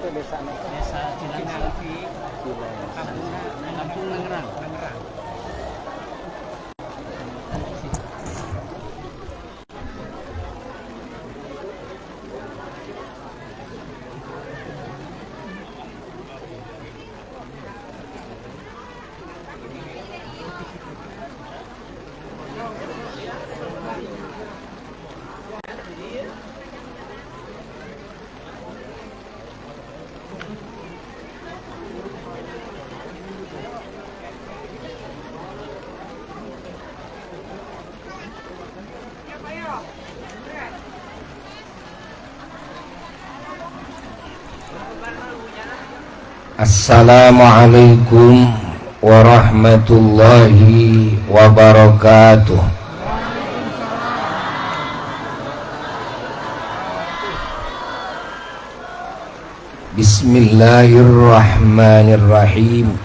Itu desa apa? Desa Cilangsi, Kampung Nangerang. Assalamualaikum warahmatullahi wabarakatuh. Bismillahirrahmanirrahim.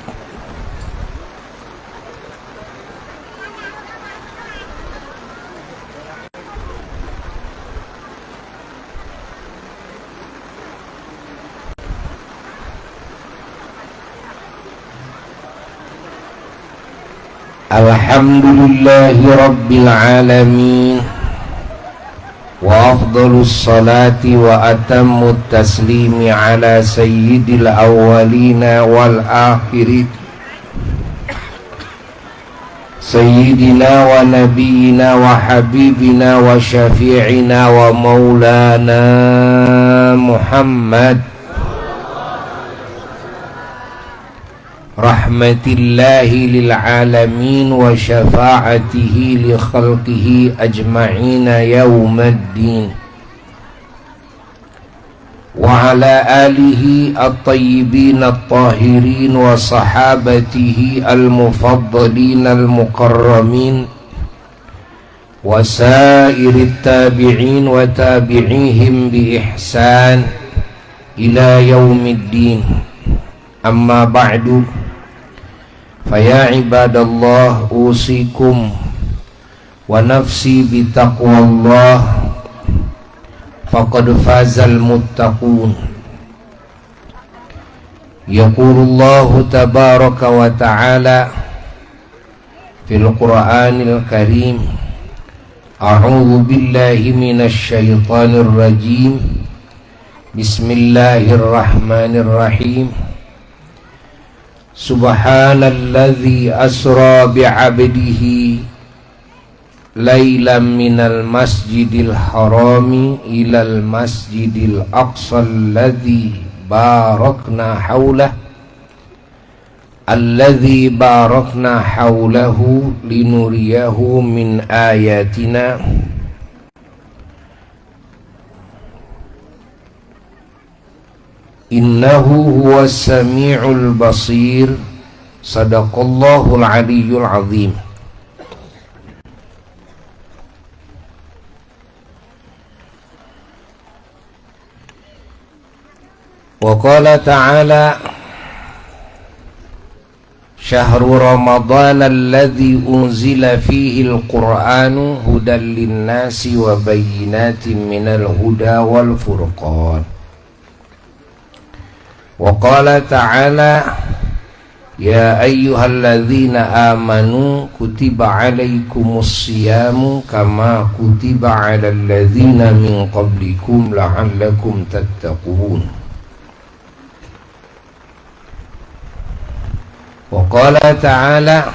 Alhamdulillahi rabbil alamin. Wa afdalus salati wa atammut taslimi ala sayyidil awwalina wal akhirin, sayyidina wa nabiyyina wa habibina wa syafi'ina wa maulana Muhammad rahmatillahi lil alamin wa syafa'atihi li khalqihi ajma'ina yaumaddin, wa ala alihi at-tayyibin at-tahirin wa sahabatihi al-mufaddalin al-mukarramin wa sa'irit tabi'in wa tabi'ihim bi ihsan ila yaumiddin. Amma ba'du, faya ibadallah, usikum wa nafsi bitaqwallah, faqad fazal muttaqun. Yaqulullahu tabaraka wa ta'ala fil Qur'anil Karim, a'udzu billahi minasy syaithanir rajim, bismillahirrahmanirrahim. Subhanalladzi asra bi'abdihi lailan minal masjidil harami ilal masjidil aqsa alladzi barakna haulah alladzi barakna haulahu linuriyahu min ayatina. Innahu huwas sami'ul basir. Sadaqallahul aliyyul azim. Wa qala ta'ala, syahru ramadhan alladzi unzila fihi al-qur'anu hudan lin-nasi wa bayyinatin minal huda wal furqan. Wa qala ta'ala, ya ayyuhalladzina amanu kutiba alaikumus siyamu kama kutiba alal ladzina min qablikum la'allakum tattaqun. Wa qala ta'ala,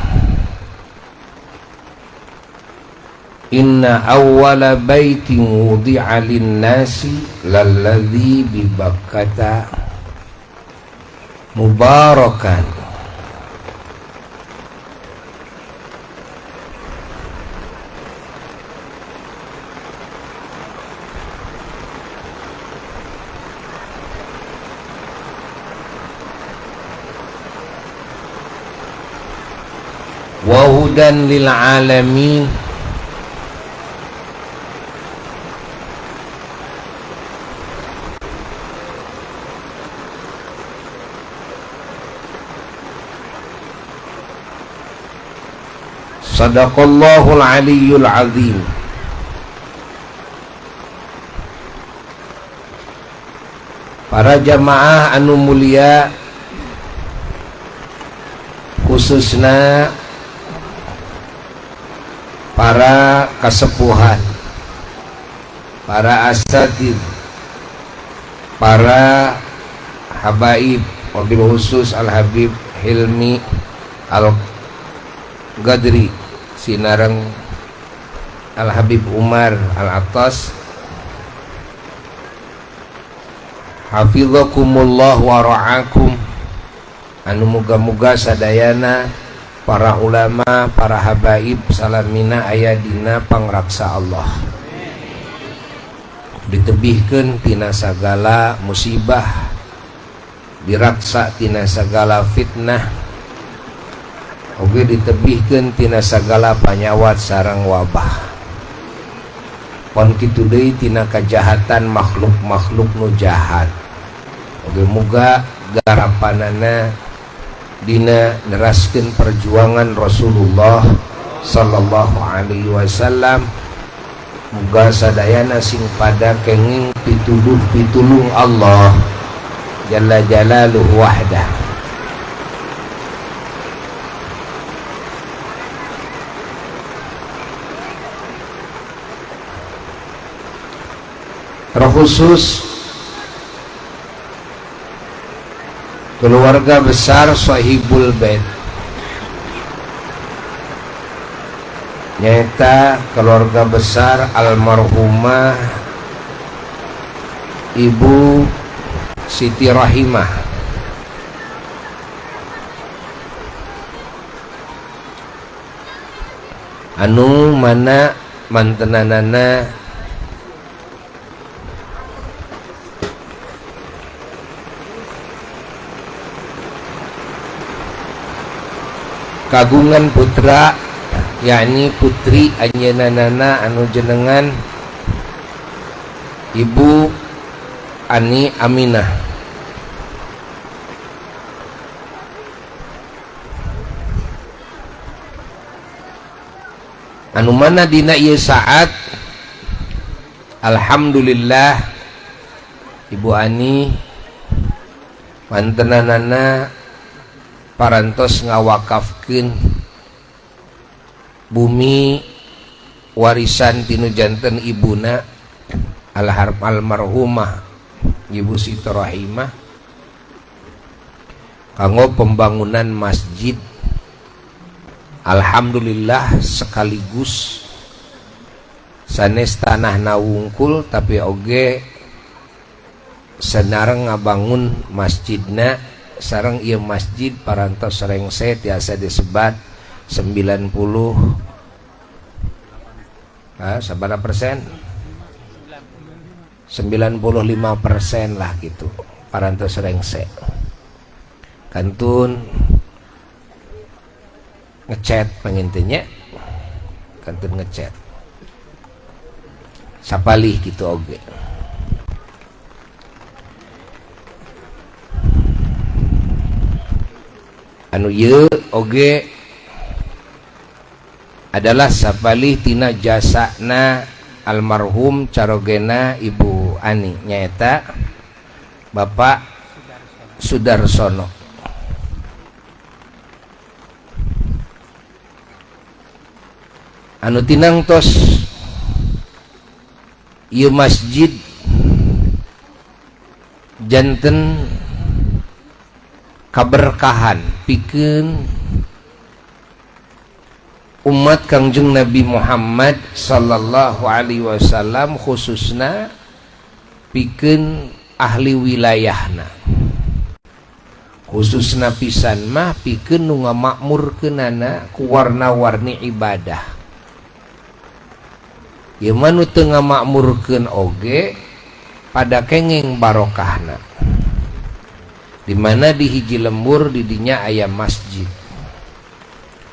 inna awwala baitin wudi'a lin-nasi lalladzi bi Bakkata mubarakan. Wa hudan lil alamin. Sadaqallahul aliyyul azim. Para jamaah anu mulia, khususna para kasepuhan, para asatid, para habaib, wabil khusus Al Habib Hilmi Al Gadri sinareng Al Habib Umar Al Attas, hafizakumullah wa ra'akum. Anu muga-muga sadayana para ulama, para habaib salamina aya dina pangraksa Allah. Ditebihkeun tina sagala musibah, diraksa tina sagala fitnah, oge ditebihkeun tina sagala panyawat sareng wabah. Pon kitu deui tina kajahatan makhluk-makhluk nu jahat. Oge muga garapanana dina neraskeun perjuangan Rasulullah sallallahu alaihi wasallam. Muga sadayana sing pada kenging pituduh pitulung Allah jalla jalaluhu wahdah. Terkhusus keluarga besar Sohibul Bait, nyaeta keluarga besar almarhumah Ibu Siti Rahimah, anu mana mantenanana kagungan putra, yakni putri anjeunna anu jenengan Ibu Ani Aminah. Anu mana dina ieu saat alhamdulillah Ibu Ani mantenanana parantos ngawakafkeun bumi warisan tinu janten ibuna almarhumah Ibu Siti Rahimah kanggo pembangunan masjid. Alhamdulillah sekaligus sanes tanahna wungkul tapi oge senareng ngabangun masjidna. Sareng ieu masjid parantos rengse tiasa disebat 90 sabaraha persen? 95% lah gitu parantos rengse. Kantun ngechat pangintennya, kantun ngechat sapalih gitu oge. Anu ieu oge adalah sapalih tina jasana almarhum carogena Ibu Ani, nyaeta Bapak Sudarsono. Anu tinangtos ieu masjid janten kaberkahan pikeun umat Kangjeng Nabi Muhammad sallallahu alaihi wasallam, khususna pikeun ahli wilayahna, khususna pisan mah pikeun nu ngamakmurkeunana ku warna-warni ibadah. Ieu mah nu teu ngamakmurkeun oge pada kenging barokahna. Di mana di hiji lembur didinya aya masjid,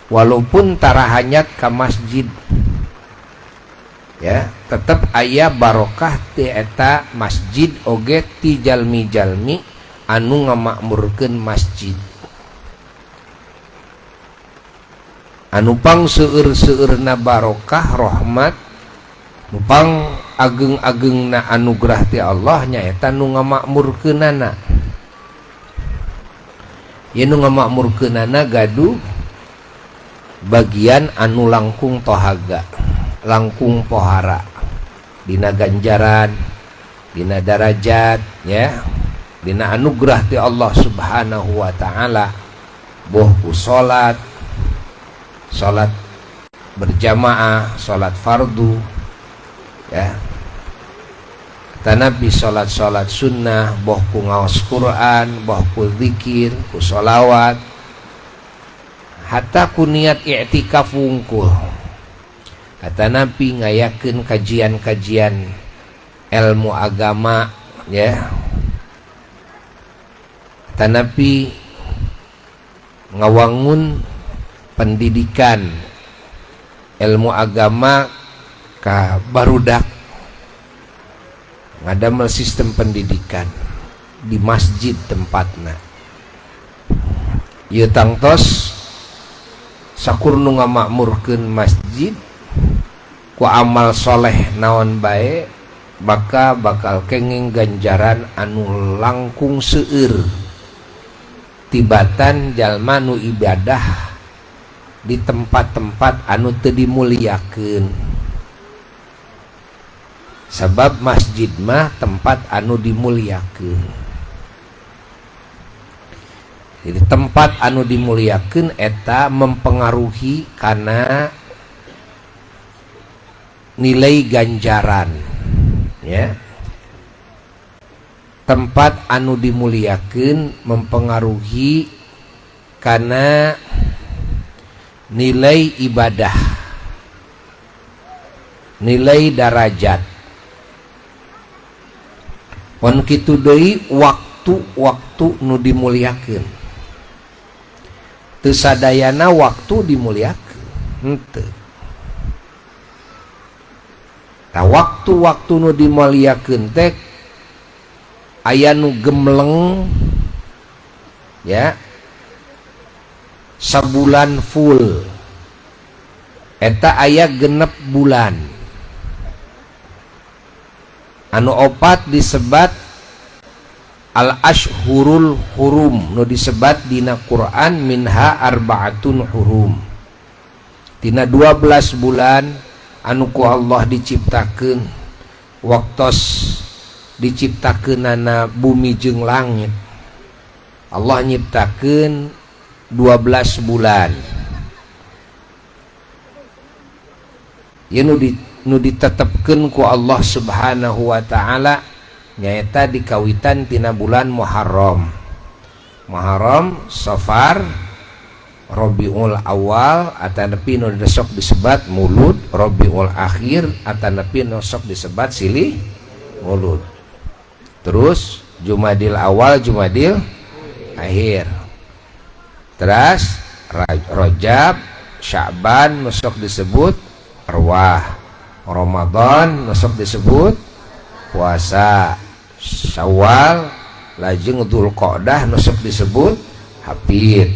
walaupun tarahanyat ka masjid ya tetep aya barokah ti eta masjid oge ti jalmi-jalmi anu ngamakmurkeun masjid. Anu pang seueur-seueurna barokah rahmat, nu pang Saageng-agengna anugerah ti Allah nyaeta nu ngamakmurkeunana. Ieu nu ngamakmurkeunana gaduh bagian anu langkung tohaga, langkung pohara dina ganjaran, dina darajat ya, dina anugerah ti Allah Subhanahu wa taala, boh ku salat, salat berjamaah, salat fardu ya, tanapi salat-salat sunnah, boh ku ngaos Quran, boh ku zikir, ku sholawat, hatta ku niat i'tikaf wungkul, atanapi ngayakeun kajian-kajian ilmu agama ya, tanapi ngawangun pendidikan ilmu agama ka barudak, ngadamel sistem pendidikan di masjid tempatna. Ieu tangtos sakur nu ngamakmurkeun masjid ku amal soleh naon bae, maka bakal kenging ganjaran anu langkung seueur tibatan jalma nu ibadah di tempat-tempat anu teu dimuliakeun, sabab masjid mah tempat anu dimuliakeun. Jadi tempat anu dimuliakeun eta mempengaruhi karena nilai ganjaran ya. Tempat anu dimuliakeun mempengaruhi karena nilai ibadah, nilai darajat. Pon kitu deui waktu-waktu nu dimuliakeun. Teu sadayana waktu dimuliakeun, henteu. Tah, waktu-waktu nu dimuliakeun teh aya nu gemleng ya, sabulan full, eta aya 6 bulan anu opat disebat al ashhurul hurum, nu disebat dina Quran minha arbaatun hurum. Tina 12 bulan anu ku Allah diciptakeun waktos diciptakeunana bumi jeung langit, Allah nyiptakeun 12 bulan. Ieu nu ditetepkeun ku Allah Subhanahu wa taala nyaeta dikawitan tina bulan Muharram. Muharram, Safar, Rabiul Awal atanapi nu sok disebat Mulud, Rabiul Akhir atanapi nu sok disebat Silih Mulud. Terus Jumadil Awal, Jumadil Akhir. Terus Rajab, Sya'ban nu sok disebut Arwah, Ramadan nu sok disebut puasa, Syawal, lajeng Dzulqa'dah nu sok disebut Hafid,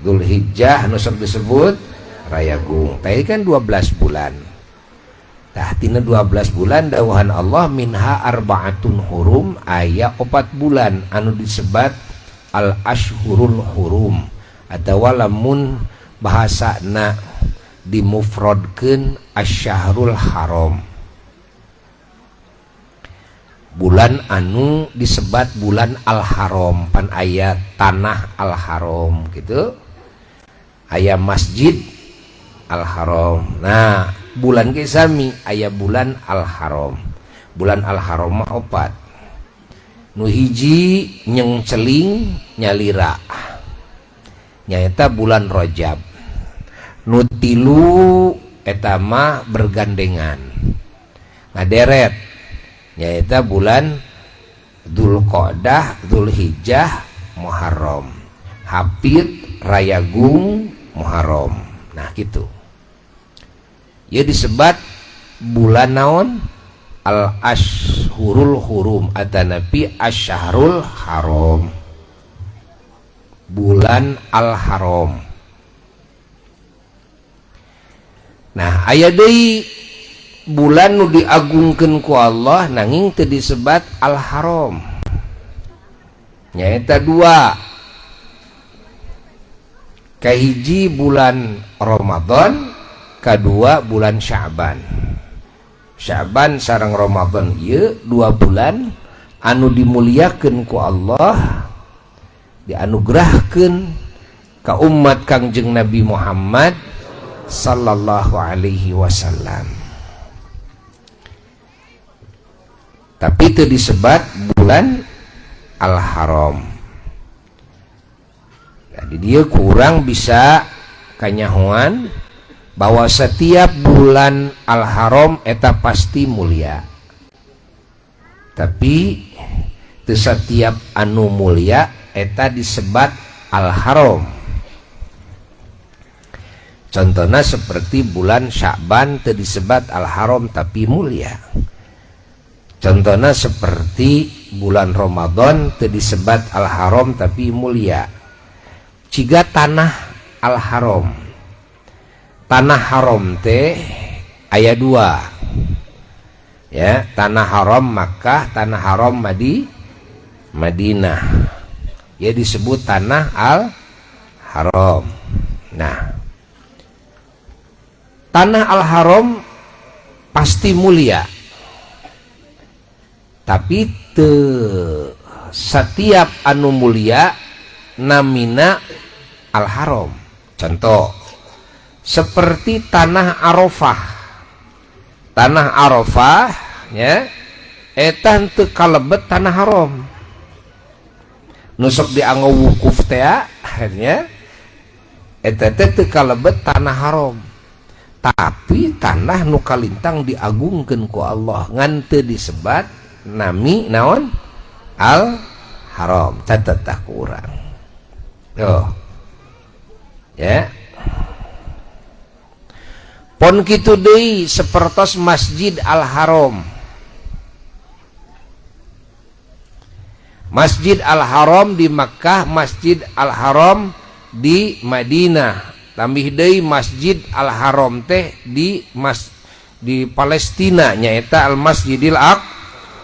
Dzulhijjah nu sok disebut Rayagung. Tadi kan 12 bulan. Tah, tina 12 bulan dawuhan Allah minha arbaatun hurum, aya 4 bulan anu disebat al ashhurul hurum, atawa lamun bahasana dimufrodkeun asyahrul haram, bulan anu disebat bulan al-haram, pan aya tanah al-haram gitu, aya masjid al-haram. Nah, bulan ge sami aya bulan al-haram. Bulan al-haram mah 4. Nu hiji nyengceling nyalira, nyaeta bulan Rajab. Nu tilu eta mah bergandengan ngaderet, nyaeta bulan Dzulqa'dah, Dzulhijjah, Muharram, Hafid, Rayagung, Muharram. Nah gitu ya disebat bulan naon? Al ashhurul hurum atanapi asyahrul haram, bulan al haram. Nah, aya deui bulan nu diagungkeun ku Allah nanging teu disebat al-haram. Nyaeta dua. Kahiji bulan Ramadan, kadua bulan Sya'ban. Sya'ban sareng Ramadan ieu 2 bulan anu dimuliakeun ku Allah, dianugerahkeun ka umat Kangjeng Nabi Muhammad sallallahu alaihi wasallam. Tapi itu disebat bulan al-haram. Jadi dia kurang bisa kanyahoan bahwa setiap bulan al-haram eta pasti mulia. Tapi teu setiap anu mulia eta disebat al-haram. Contohnya seperti bulan Sya'ban teu disebat al-haram tapi mulia. Contohnya seperti bulan Ramadan teu disebat al-haram tapi mulia. Ciga tanah al-haram. Tanah haram teh aya 2. Ya, tanah haram Makkah, tanah haram Madinah. Ya disebut tanah al-haram. Nah, tanah al-haram pasti mulia. Tapi setiap anu mulia namina al-haram. Contoh seperti tanah Arafah. Tanah Arafah ya eta henteu kalebet tanah haram. Nu sok dianggo wukuf teh nya eta teh teu kalebet tanah haram. Tapi tanah nu kalintang diagungkeun ku Allah ngan teu disebat nami naon al haram. Catet tah ku urang. Tuh. Ya. Pon kitu deui sapertos Masjid Al-Haram. Masjid Al-Haram di Makkah, Masjid Al-Haram di Madinah. Tambih deui Masjid Al-Haram teh di Palestina nyaeta Al-Masjidil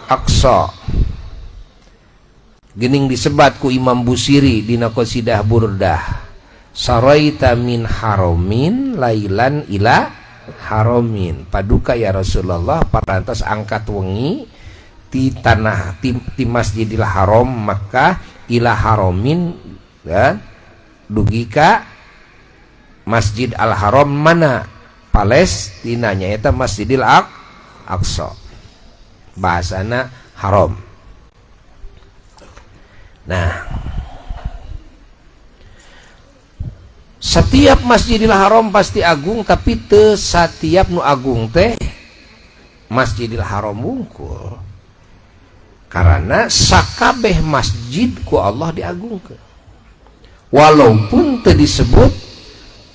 Aqsa. Geuning disebat ku Imam Busiri dina qasidah Burdah. Saraita min haramin lailan ila haramin. Paduka ya Rasulullah parantos angkat wengi ti tanah ti Masjidil Haram Makkah ila haramin ya, dugi ka Masjid Al Haram mana Palestina nyaeta Masjidil Aqsa. Bahasana haram. Nah, setiap Masjidil Haram pasti agung, tapi teu satiap nu agung teh Masjidil Haram wungkul. Karena sakabeh masjid ku Allah diagungkeun. Walaupun teu disebut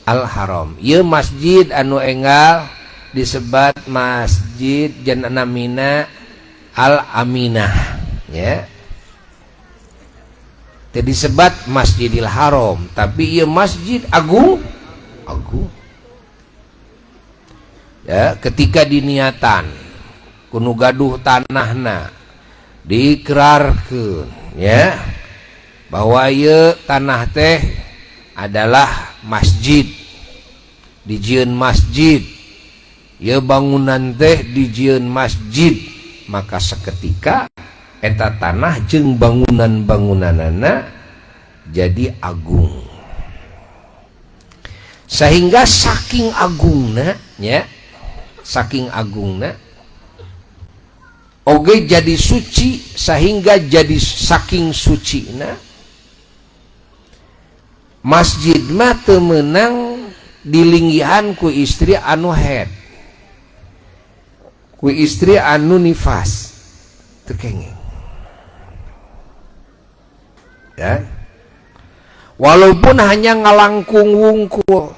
Al-Haram. Ieu masjid anu enggal disebat Masjid Janamina Al-Aminah, ya. Teu disebat Masjidil Haram, tapi ieu masjid agung, agung. Ya, ketika diniatan kuno gaduh tanahna diikrarkeun ya bahwa ieu tanah teh adalah masjid, dijieun masjid, ieu bangunan teh dijieun masjid, maka seketika eta tanah jeung bangunan-bangunanana jadi agung. Sehingga saking agungna ya, saking agungna oge jadi suci, sehingga jadi saking sucina masjid mah teu meunang dilinggihan ku istri anu haid, ku istri anu nifas, teu kenging. Ya. Walaupun hanya ngalangkung wungkul,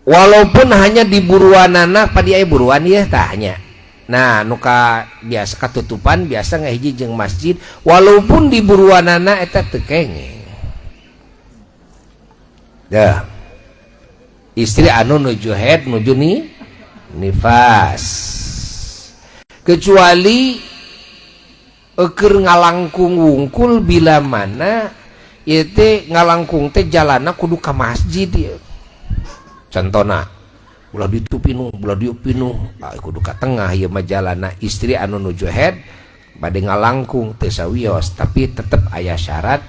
walaupun hanya di buruanana, padi aya buruan ieu tah nya. Nah, nuka biasa katutupan biasa ngahiji jeung masjid, walaupun di buruanana eta teu kenging. Dah. Istri anu nuju haid nuju ni Nifas. Kecuali keur ngalangkung wungkul bila mana ieu teh ngalangkung teh jalanna kudu ka masjid ieu. Contona ulah ditu pinuh, ulah dieu pinuh, ah, kudu ka tengah ieu mah jalanna. Istri anu nuju head bade ngalangkung teu sawios, tapi tetep aya syarat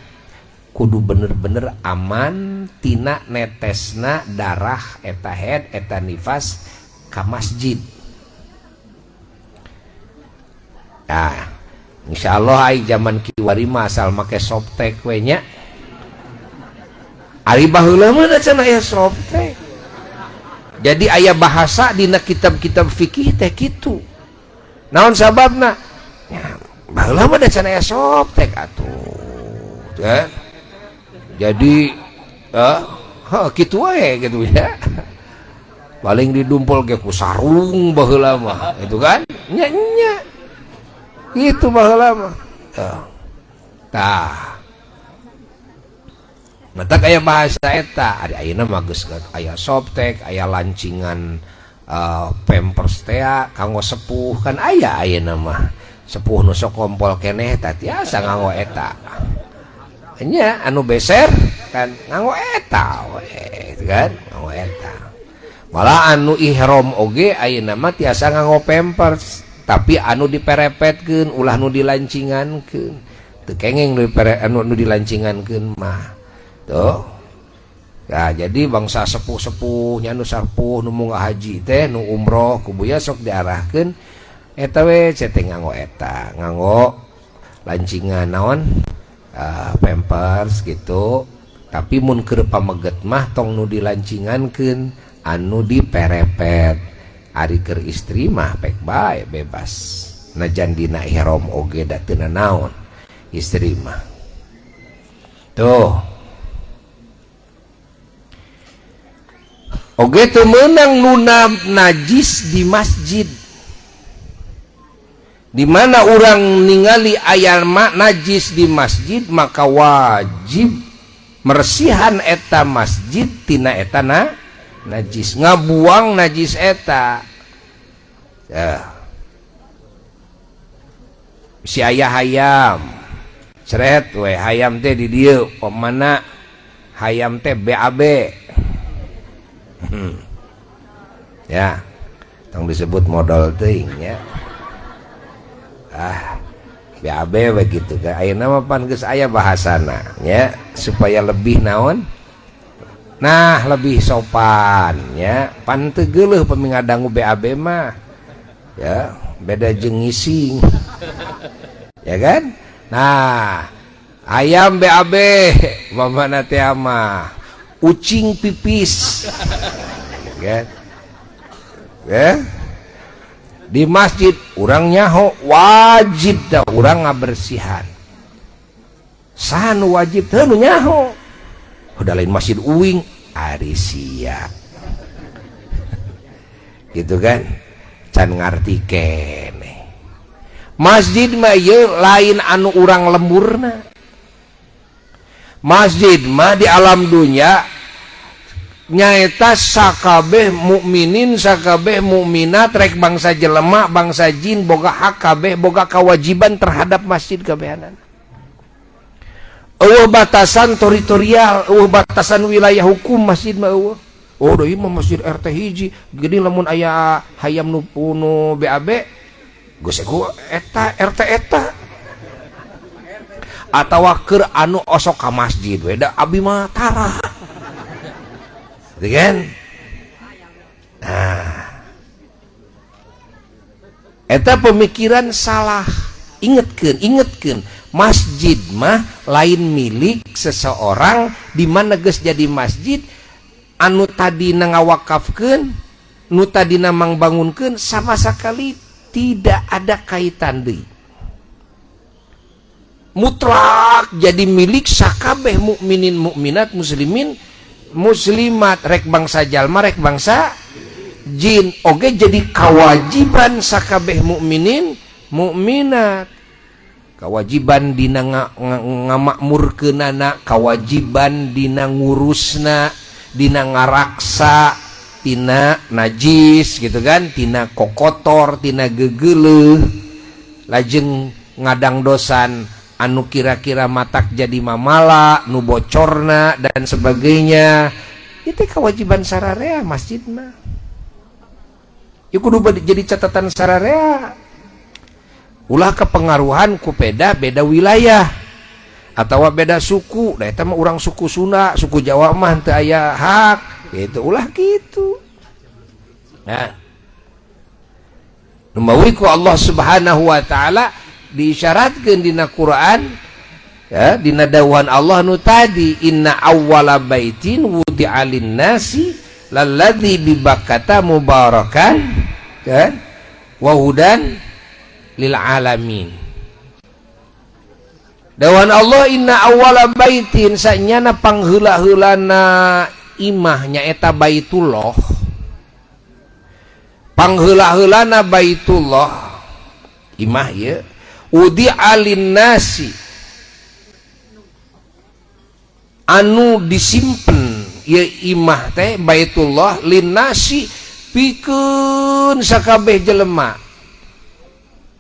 kudu bener-bener aman tina netesna darah eta head eta nifas ka masjid. Nah, insyaallah ai zaman kiwari mah asal make softek we nya. Ari baheula mah da cenah aya softek. Jadi aya bahasa dina kitab-kitab fikih teh kitu. Naon sababna? Ya, baheula mah da cenah aya softek atuh. Ya. Jadi kitu we gitu ya. Paling didumpul ge ku sarung baheula mah, itu kan? Nya nya. Gitu baheula mah. Tah. Matak aya bahasa eta, ari ayeuna mah geus aya softek, aya lancingan pampers teh kanggo sepuh kan aya ayeuna mah. Sepuh nu sok kompol keneh tah tiasa nganggo eta. Nya anu beser kan nganggo eta we, kan nganggo eta. Malah anu ihram oge ayeuna mah tiasa nganggo pampers, tapi anu diperepetkeun ulah nu dilancingankeun. Teu kengeng anu dilancingankeun mah. Tuh. Nah, jadi bangsa sepuh-sepuh nya nu sapuh nu munggah haji teh nu umroh kubuya sok diarahkeun eta we cete nganggo eta, nganggo lancingan naon? Pampers gitu. Tapi mun keur pameget mah tong nu dilancingankeun, anu diperepet. Ari keur istri mah pek bae bebas. Najan dina ihram oge da teu nanaon istri mah. Tuh. Oge teu meunang nuna najis di masjid. Di mana orang ningali aya najis di masjid maka wajib meresihan eta masjid tina eta na najis, ngabuang najis eta. Ya. Si aya hayam ceret we hayam teh di dieu pemana hayam teh BAB. Ya, tong disebut modal teuing ya. Ah, BAB begitu kan. Ayeuna mah pan geus aya bahasana nya supaya lebih naon? Nah, lebih sopan ya. Pan teu geuleuh pami ngadangu BAB mah. Ya, beda jeung ngising. Ya kan? Nah, ayam BAB mamana teh mah ucing pipis. Kan? Ya. Di masjid urang nyaho wajib dah urang ngabersihan. Saha nu wajib teu nu nyaho. Udah lain masjid uing ari sia. Gitu kan? Can ngarti keneh. Masjid mah ieu lain anu urang lemburna. Masjid mah di alam dunia nyaeta sakabeh mukminin sakabeh mukminat rek bangsa jelema bangsa jin boga hak kabeh boga kewajiban terhadap masjid kabehanana. Eueuh batasan teritorial, eueuh batasan wilayah hukum masjid mah eueuh. Oh deui mah masjid RT hiji, jadi lamun aya hayam nu BAB geus ku eta RT eta. Atawa keur anu osok ka masjid we da abi mah tara. Gitu kan? Nah, eta pemikiran salah. Ingetkeun, ingetkeun. Masjid mah lain milik seseorang di mana geus jadi masjid anu tadina ngawakafkeun, nu tadina mangbangunkeun sama sekali tidak ada kaitan deui. Mutlak jadi milik sakabeh mukminin mukminat muslimin muslimat rek bangsa jalma rek bangsa jin oge jadi kewajiban sakabeh mukminin mukminat, kewajiban dina ngamakmurkeunana, kewajiban dina ngurusna, dina ngaraksa tina najis gitu kan, tina kokotor, tina gegeuleuh, lajeng ngadangdosan anu kira-kira matak jadi mamala, nu bocorna dan sebagainya. Itu kewajiban sararea masjid mah. Ieu kudu jadi catatan sararea. Ulah kepengaruhan ku beda wilayah atau beda suku. Da eta mah urang suku Sunda, suku Jawa mah teu aya hak. Gitu ulah kitu. Nah. Numawi ku Allah Subhanahu wa taala diisyaratkeun dina Quran, ya, dina dawuhan Allah nu tadi, inna awwala baitin wudi'a lin-nasi lalladzi bi Bakkata mubarakan kan wa hudan lil alamin. Dawuhan Allah inna awwala baitin, sanyana pangheula-heulana imah nyaeta Baitullah. Pangheula-heulana Baitullah imah ieu wudi'a lin-nasi anu disimpen ieu imah teh Baitullah lin-nasi pikeun sakabeh jelema,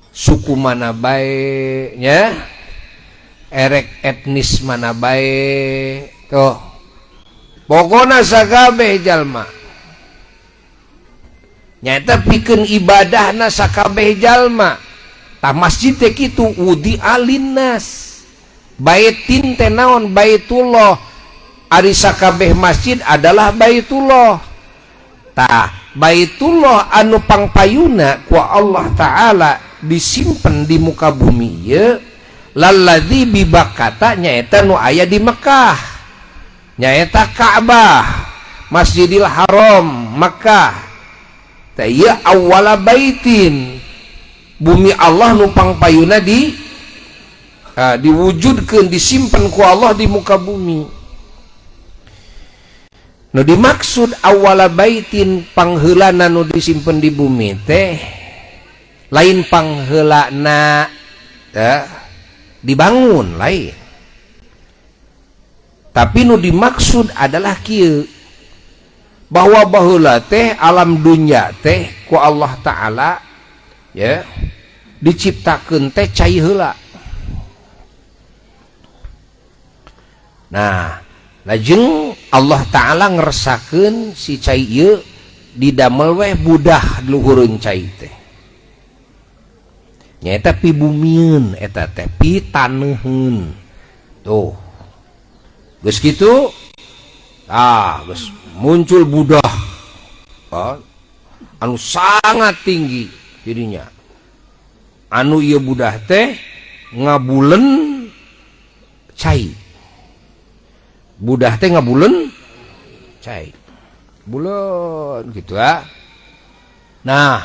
suku mana bae nya, erek etnis mana bae, tuh pokona sakabeh jalma nyaeta pikeun ibadahna sakabeh jalma. Tah masjid teh kitu wudi'a linnas, baitin teh naon? Baitullah. Ari sakabeh masjid adalah Baitullah. Tah Baitullah anu pangpayuna ku Allah Ta'ala disimpen di muka bumi ieu, lalladzi bi Bakkata nyaeta nu aya di Mekah, nyaeta Ka'bah, Masjidil Haram Mekah. Tah ieu awwala baitin, bumi Allah nu pangpayuna di diwujudkeun, disimpen ku Allah di muka bumi. Nu dimaksud awwala baitin pangheulana nu disimpen di bumi teh lain pangheulana dibangun lain, tapi nu dimaksud adalah kieu, bahwa baheula teh alam dunya teh ku Allah Ta'ala ya diciptakeun teh cai heula. Nah lajeng Allah Ta'ala ngeresakeun si cai ieu didamel weh budah luhureun cai teh, nyaeta pibumieun eta teh pitaneuheun. Tuh geus kitu, ah geus muncul budah anu sangat tinggi jadinya, anu ieu budah teh ngabulen cai, budah teh ngabulen cai, bulen gitu ah. Nah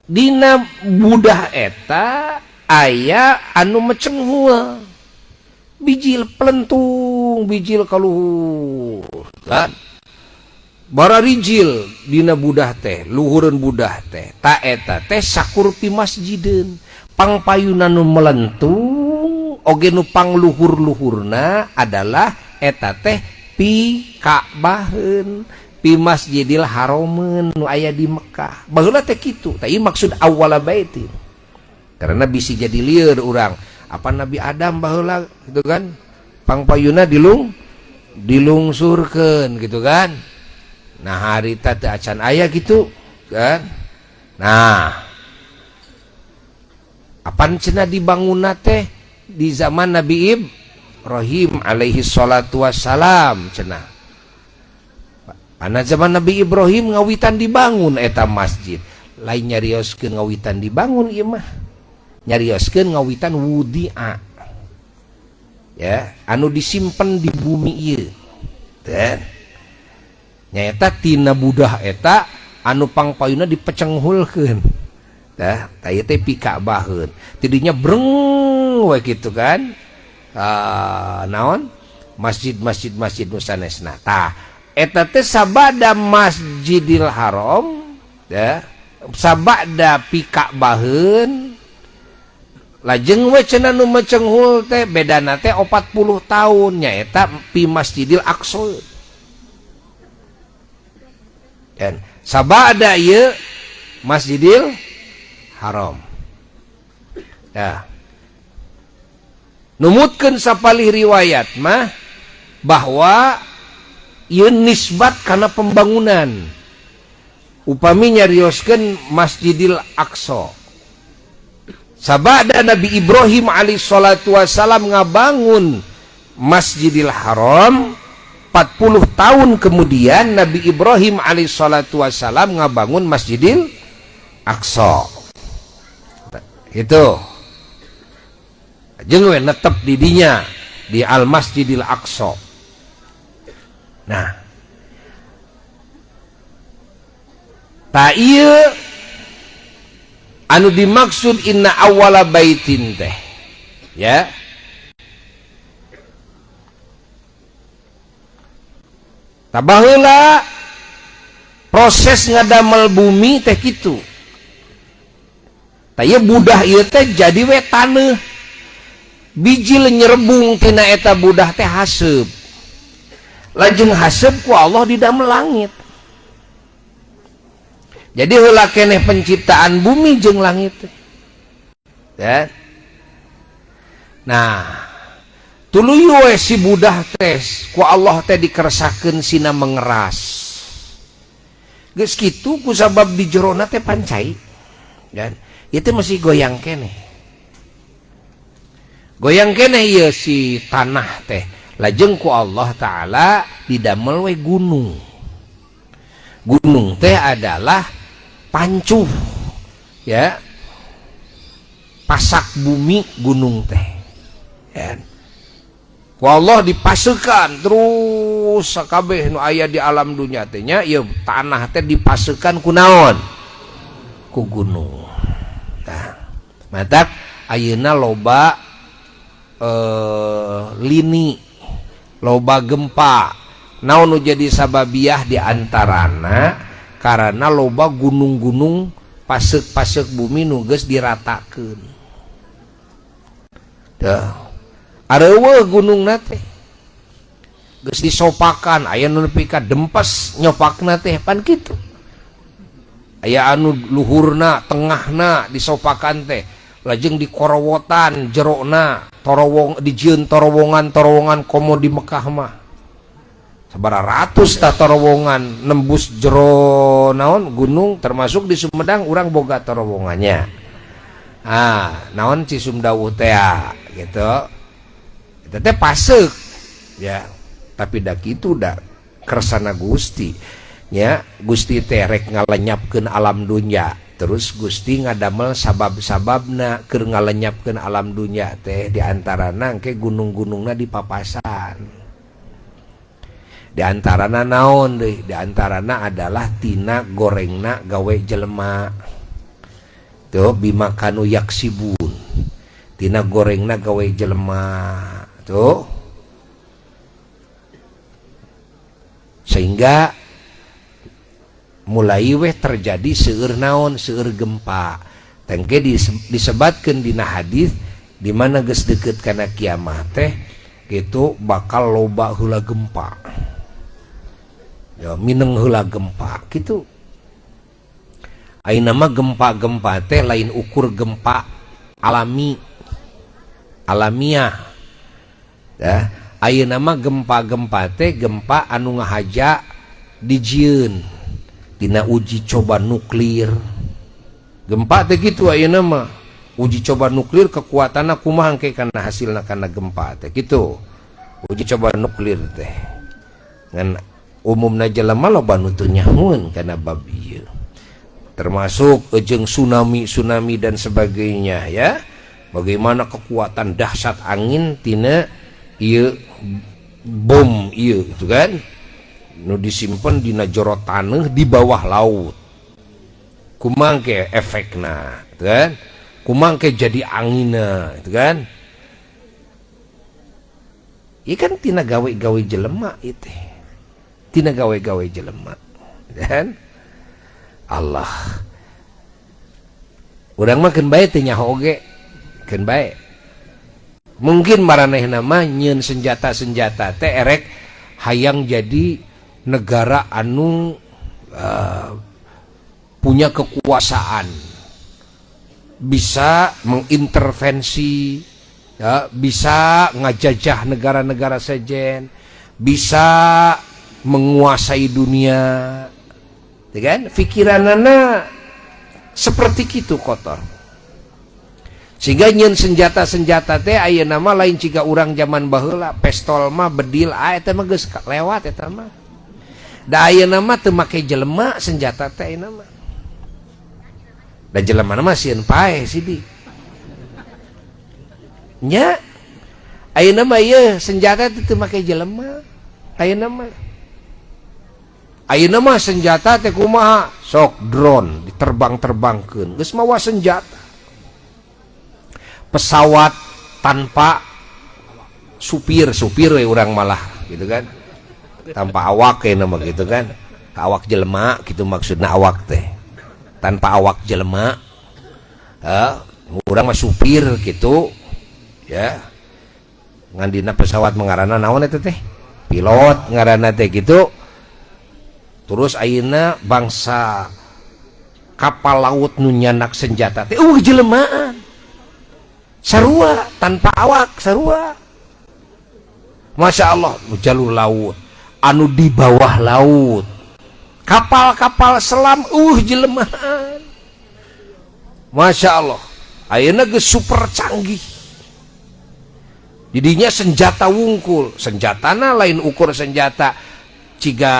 dina budah eta aya anu mecenghul, bijil pelentung, bijil kaluhur kan, bara rijil dina budah teh, luhureun budah teh, ta eta teh sakur pi masjideun, pangpayuna nu melentung oge nu pangluhur-luhurna adalah eta teh pi Ka'baheun, pi Masjidil Harameun nu aya di Mekah. Baheula teh kitu, tah ieu maksud awwala baitin. Karena bisi jadi lieur urang, apa Nabi Adam baheula gitu kan, pangpayuna dilungsurkeun gitu kan. Nah harita teu acan aya gitu kan. Nah apan cenah dibangunna teh di zaman Nabi Ibrahim alaihi salatu wassalam cenah. Pana zaman Nabi Ibrahim ngawitan dibangun eta masjid. Lain nyarioskeun ngawitan dibangun ieu mah, nyarioskeun ngawitan wudi'a, ya anu disimpen di bumi ieu. Dan nyaeta tina budah eta anu pangpayuna dipecenghulkeun. Tah tah ieu teh pi Ka'baheun. Tidinya breng we kitu kan. Naon? Masjid-masjid masjid nu sanesna. Tah eta teh sabada Masjidil Haram ya, sabada pi Ka'baheun lajeng we cenah nu mecenghul teh bedana teh 40 tahun nyaeta pi Masjidil Aqsa. Dan sabada ieu Masjidil Haram. Nah, numutkeun sapalih riwayat mah bahwa ieu nisbat kana pembangunan. Upami nyarioskeun Masjidil Aqsa. Sabada Nabi Ibrahim alaihi salatu wasalam ngabangun Masjidil Haram, 40 tahun kemudian Nabi Ibrahim alaihi salatu wasalam ngabangun Masjidil Aqsa. Itu. Jeung we netep di dinya di Al Masjidil Aqsa. Nah, ta ieu anu dimaksud inna awwala baitin teh, ya. Tabaheula proses ngadamel bumi teh kitu. Ta ieu budah ieu teh jadi we taneuh. Bijil nyerebung tina eta budah teh haseup. Lajeng haseup ku Allah didamel langit. Jadi heula keneh penciptaan bumi jeung langit teh. Ya. Nah, tuluy we si budah teh ku Allah teh dikeresakeun sina mengeras. Geus kitu ku sabab di jerona teh pancai. Dan ieu teh masih goyang keneh. Goyang keneh ieu si tanah teh. Lajeng ku Allah Ta'ala didamel we gunung. Gunung teh adalah pancuh, ya, pasak bumi gunung teh. Ya. Ku Allah dipasekan terus sakabeh nu aya di alam dunya teh nya, ieu tanah teh dipasekan ku naon? Ku gunung. Tah, matak ayeuna loba lini, loba gempa. Naon nu jadi sababiah di antarana karena loba gunung-gunung pasek-pasek bumi nu geus diratakeun. Tah, areuweuh gunungna teh geus disopakan, aya nu nepi ka dempes nyopakna teh pan kitu. Aya anu luhurna, tengahna disopakan teh, lajeng dikorowotan jerona, torowong dijieun torowongan-torowongan komo di Mekah mah. Sabaraha ratus ta terowongan nembus jero naon gunung, termasuk di Sumedang urang boga terowongannya. Ah, naon Cisumdawu teh gitu. Eta teh paseuk ya, tapi da kitu da kersana Gusti nya, Gusti teh rek ngalenyapkeun alam dunya. Terus Gusti ngadamel sabab-sababna keur ngalenyapkeun alam dunya teh, diantarana engke gunung-gunungna dipapasan. Di antarana naon deui? Di antarana adalah tina gorengna gawe jelema. Tuh bima kanu yaksibun. Tina gorengna gawe jelema. Tuh. Sehingga mulai weh terjadi seueur naon, seueur gempa. Tengke disebatkeun dina hadis di mana geus deukeut kana kiamat teh gitu bakal loba heula gempa. Ya, mineng heula gempa gitu. Ayeuna mah gempa-gempa teh lain ukur gempa alami, alamiah. Ya, ayeuna mah gempa-gempa teh gempa anu ngahaja dijieun dina uji coba nuklir. Gempa teh kitu ayeuna mah. Uji coba nuklir kekuatanna kumaha engke kana hasilna kana gempa teh kitu. Uji coba nuklir teh. Ngan umumna jelema loba nu teu nyahoeun kana bab ieu. Termasuk jeung tsunami-tsunami dan sebagainya ya. Bagaimana kekuatan dahsyat angin tina ieu bom ieu gitu kan. Nu disimpen dina jero taneuh di bawah laut. Kumaha ke efekna, gitu kan? Kumaha ke jadi anginna, gitu kan? Ieu kan tina gawe-gawe jelema ieu teh. Tina gawe-gawe jelema. Dan Allah. Urang mah keun bae teu nyaho oge. Keun bae. Mungkin maranehna mah nyieun senjata-senjata teh erek hayang jadi negara anu punya kekuasaan, bisa mengintervensi, ya, bisa ngajajah negara-negara sejen, bisa menguasai dunia, ya kan? Pikiranana seperti itu kotor. Sehingga nyeun senjata-senjata teh ayeuna mah lain ciga urang zaman baheula, pestol mah bedil, ah eta mah geus lewat eta mah. Da ayeuna mah teu make jelema senjata teh ayeuna mah. Da jelema mah sieun paeh sidik. Nya ayeuna mah ieu senjata teh teu make jelema. Ayeuna mah. Ayeuna mah senjata teh kumaha? Sok drone diterbang-terbangkeun, geus mawa senjata. Pesawat tanpa supir, supir we urang malah gitu kan. Tanpa awak ya nama gitu kan. Awak jelema gitu maksudna awak teh. Tanpa awak jelema. Urang mah supir gitu ya. Ngan dina pesawat mengarana naon eta teh? Pilot ngaranna teh gitu. Terus ayeuna bangsa kapal laut nu nyanak senjata teh jelemaan. Sarua tanpa awak sarua. Masya Allah, jalur laut anu di bawah laut, kapal-kapal selam jelemaan. Masya Allah, ayeuna geus super canggih. Jadinya senjata wungkul, senjatana lain ukur senjata ciga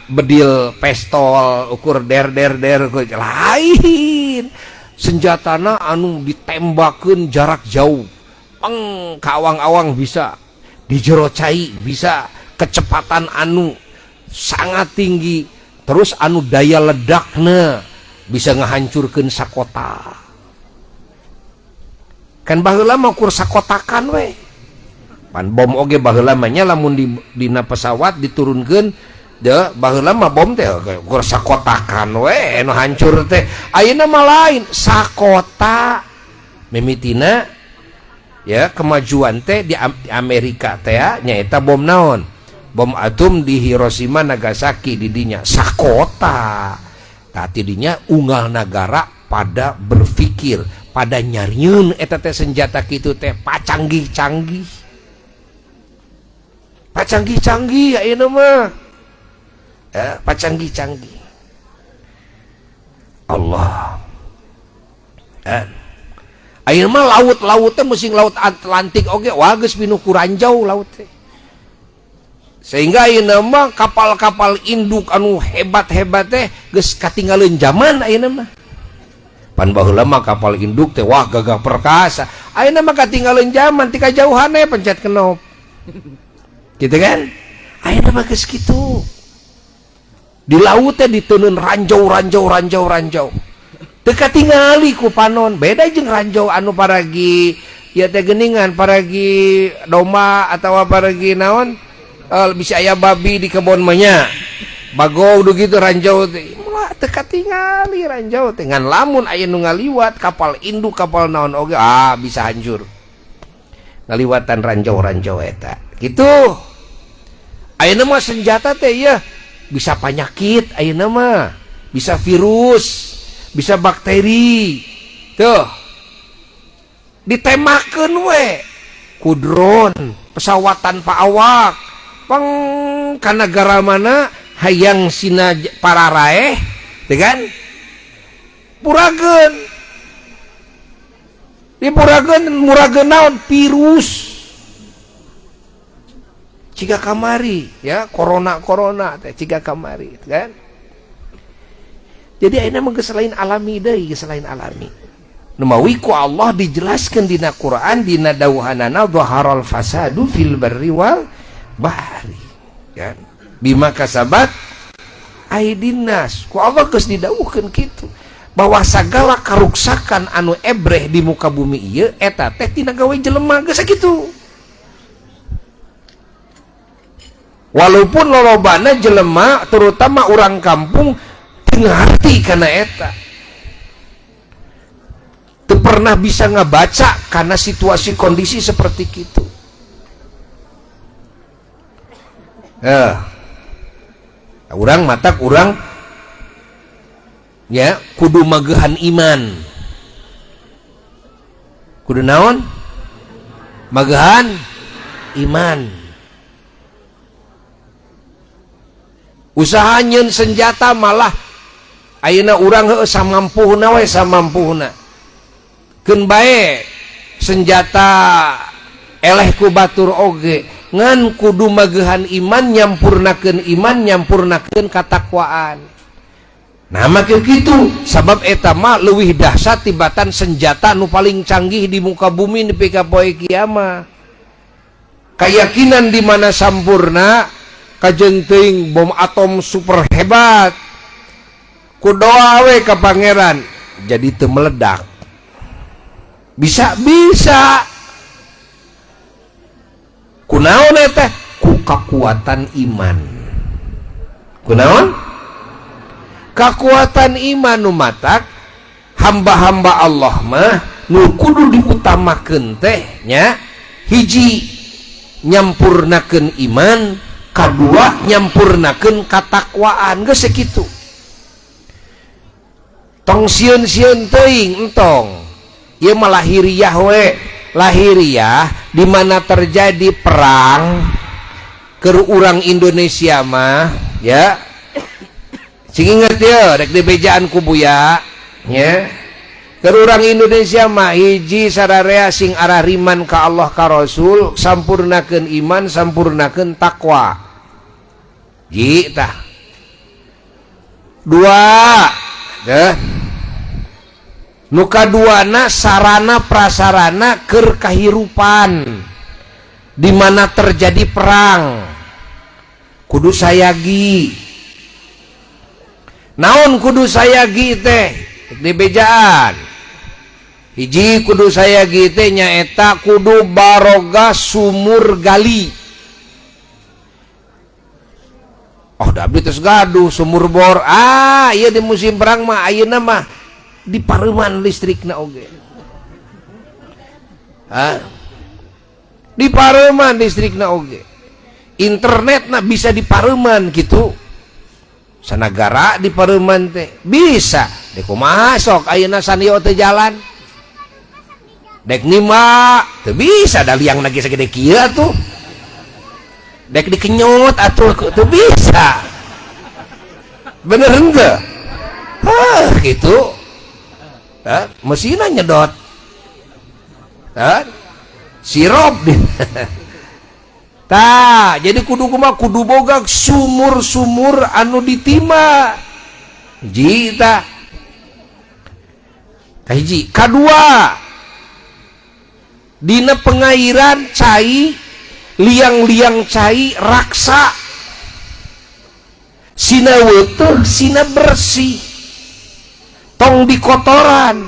bedil pestol ukur der der der lain. Senjatana anu ditembakeun jarak jauh, peng ka awang-awang bisa, di jero cai bisa, kecepatan anu sangat tinggi, terus anu daya ledakna bisa ngahancurkeun sakota. Kan baheula mah ukur sakotakan we. Pan bom oge baheula mah nya lamun dina pesawat diturunkeun de baheula mah bom teh ukur sakotakan we nu hancur teh. Ayeuna mah lain sakota mimitina ya kemajuan teh di Amerika teh nyaeta bom naon? Bom atom di Hiroshima Nagasaki di dinya sakota. Tah tidinya unggal nagara pada berpikir, pada nyarieun eta teh senjata kitu teh pacanggih-canggih. Pacanggih-canggih ayeuna mah. Pacanggih-canggih. Allah. Ayeuna mah laut-laut teh musing laut Atlantik oge wah geus pinuh ku ranjau laut teh. Sehingga ayeuna mah kapal-kapal induk anu hebat-hebat teh geus katinggaleun zaman ayeuna mah. Pan baheula mah kapal induk teh wah gagah perkasa. Ayeuna mah katinggaleun zaman ti kajauhan we pencet kenop. Gitu kan? Ayeuna mah geus kitu. Di laut teh diteunun ranjau ranjau ranjau ranjau. Teu katingali ku panon. Beda jeung ranjau anu paragi ieu teh geuningan paragi domba atawa paragi naon? Bisa aya babi di kebon mah nya. Bagong udah gitu ranjau teh. Ulah teu katingali ranjau teh. Ngan lamun aya nu ngaliwat kapal induk kapal naon oge ah bisa hancur. Ngaliwatan ranjau-ranjau eta. Gitu. Ayeuna mah senjata teh ya bisa penyakit ayeuna mah, bisa virus, bisa bakteri. Tuh. Ditemakeun we ku drone, pesawat tanpa awak. Peng ka nagara mana hayang sina pararaeh, teu kan? Purageun. Dipurageun murageun naon? Virus. Ciga kamari ya corona-corona teh ciga kamari kan. Jadi ayeuna mah geus lain alami deui, geus lain alami. Nu mawi ku Allah dijelaskeun dina Quran dina dawuhanana dhaharal fasadu fil barri wal bahri kan. Bima kasabat aidin nas. Ku Allah geus didawuhkeun kitu bahwa sagala karuksakan anu ebreh di muka bumi ieu eta teh tina gawe jelema geus sakitu. Walaupun lolobana jelema terutama orang kampung teu ngarti kana eta. Teu pernah bisa ngabaca karena situasi kondisi seperti kitu. Urang matak urang Ya, kudu magehan iman. Kudu naon? Magehan iman. Usaha nyeun senjata malah ayeuna urang heueuh samampuhna we samampuhna. Keun bae senjata eleh ku batur oge ngan kudu magehan iman, nyampurnakeun iman, nyampurnakeun katakwaan. Nah make kitu sabab eta mah leuwih dahsyat tibatan senjata nu paling canggih di muka bumi nepi ka poe kiamat. Kayakinan di mana sampurna kajeun teuing bom atom super hebat ku doa we ka pangeran jadi teu meledak. Bisa bisa. Kunaon eta? Ku kakuatan iman. Kunaon? Kakuatan iman nu matak hamba-hamba Allah mah nu kudu diutamakeun teh nya hiji nyampurnakeun iman, kadua nyampurnakeun katakwaan. Geus sakitu. Tong sieun-sieun teuing entong. Ieu mah lahiriah we. Lahiriah di mana terjadi perang keur urang Indonesia mah ya. Sing inget ya rek dibejaan ku Buya nya. Keur urang Indonesia mah hiji sararea sing arariman ka Allah ka Rasul, sampurnakeun iman, sampurnakeun takwa. Ji tah. Dua deh. Nu kaduana sarana prasarana keur kahirupan di mana terjadi perang kudu sayagi. Naon kudu sayagi teh dibejaan hiji kudu sayagi teh nyaeta kudu baroga sumur gali. Oh da abdi tos gaduh sumur bor. Ah ieu di musim perang mah ayeuna mah di pareuman listrikna oge. Hah? Di pareuman listrikna oge. Internetna bisa di pareuman gitu. Sanagara di pareuman teh bisa. Dek kumaha sok ayeuna sanio teh jalan. Dek nima teu bisa da liang lagi sagede kieu atuh. Dek dikenyot atuh teu bisa. Bener henteu? Hah gitu. Mesinnya nyedot. Sirup. Tah, jadi kudu kumaha kudu boga sumur-sumur anu ditima. Hiji tah. Kahiji, kadua. Dina pengairan cai, liang-liang cai raksa. Sina weuteung, sina bersih. Tong dikotoran,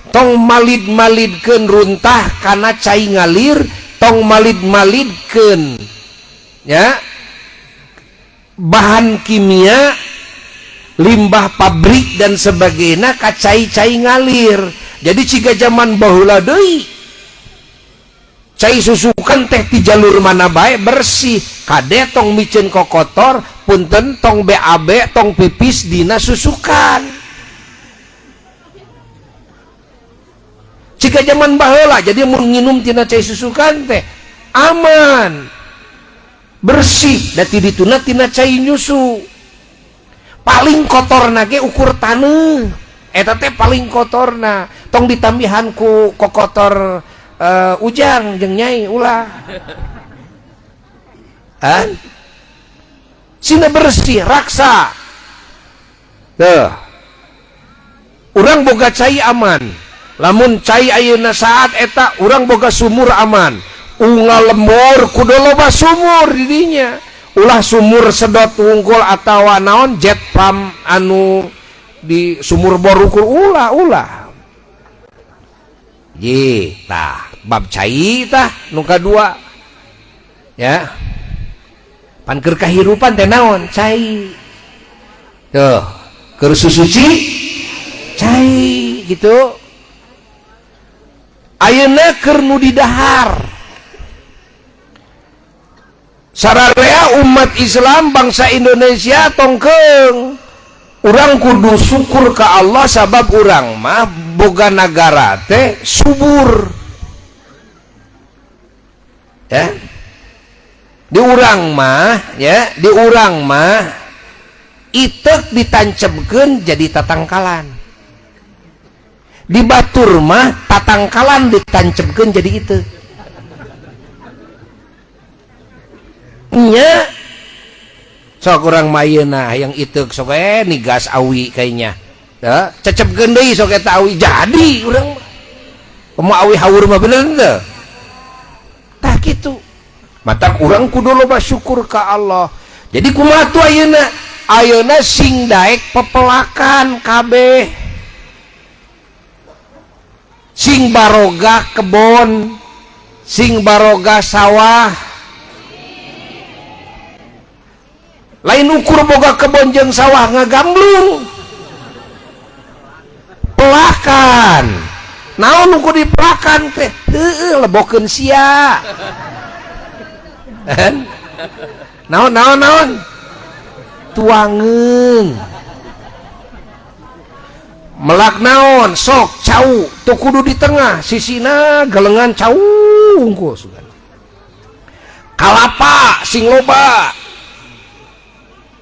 tong malid-malidkeun runtah kana cai ngalir, tong malid-malidkeun ya bahan kimia, limbah pabrik dan sebagainya ka cai-cai ngalir. Jadi ciga zaman baheula deui cai susukan teh ti jalur mana bae bersih, kade tong miceun kokotor, punten tong BAB, tong pipis dina susukan. Jika zaman baheula jadi mun nginum tina cai susukan teh aman bersih, da ti dituna tina cai nyusu. Paling kotorna ge ukur taneuh eta teh paling kotorna, tong ditambihan ku kokotor ujang jeung nyai ulah. Hah? Sina bersih raksa. Tuh. Urang boga cai aman. Lamun cai ayeuna saat eta urang boga sumur aman. Unggal lembur kudu loba sumur di dinya. Ulah sumur sedot wungkul atawa naon jet pump anu di sumur bor ukur ulah ulah. Ye tah bab cai tah nu kadua. Ya. Pan keur kahirupan teh naon cai. Tuh, keur susuci cai gitu. Ayeuna keur nu didahar. Sararea umat Islam bangsa Indonesia tongkeung Urang kudu syukur ke Allah sabab urang mah boga nagara teh subur. Ya. Di urang mah ya, di urang mah itek ditancapkeun jadi tatangkalan. Di batur mah tatangkalan ditancapkeun jadi itek. Nya sok urang mah ayeuna hayang itek sok nigas awi kayaknya. Teu cecepkeun deui sok eta awi jadi urang mah. Kumaha awi haur mah bener teu? Tah kitu. Matak urang kudu loba syukur ka Allah. Jadi kumaha tuh ayeuna? Ayeuna sing daek pepelakan kabeh. Sing baroga kebon, sing baroga sawah. Lain ukur boga kebon jeung sawah ngagamblung. Pelakan. Naon ukur dipelakan teh? Heueuh lebokeun sia. Naon naon naon tuangeun melak naon sok cau tuh kudu di tengah sisina gelengan cau unggul sugan kalapa sing loba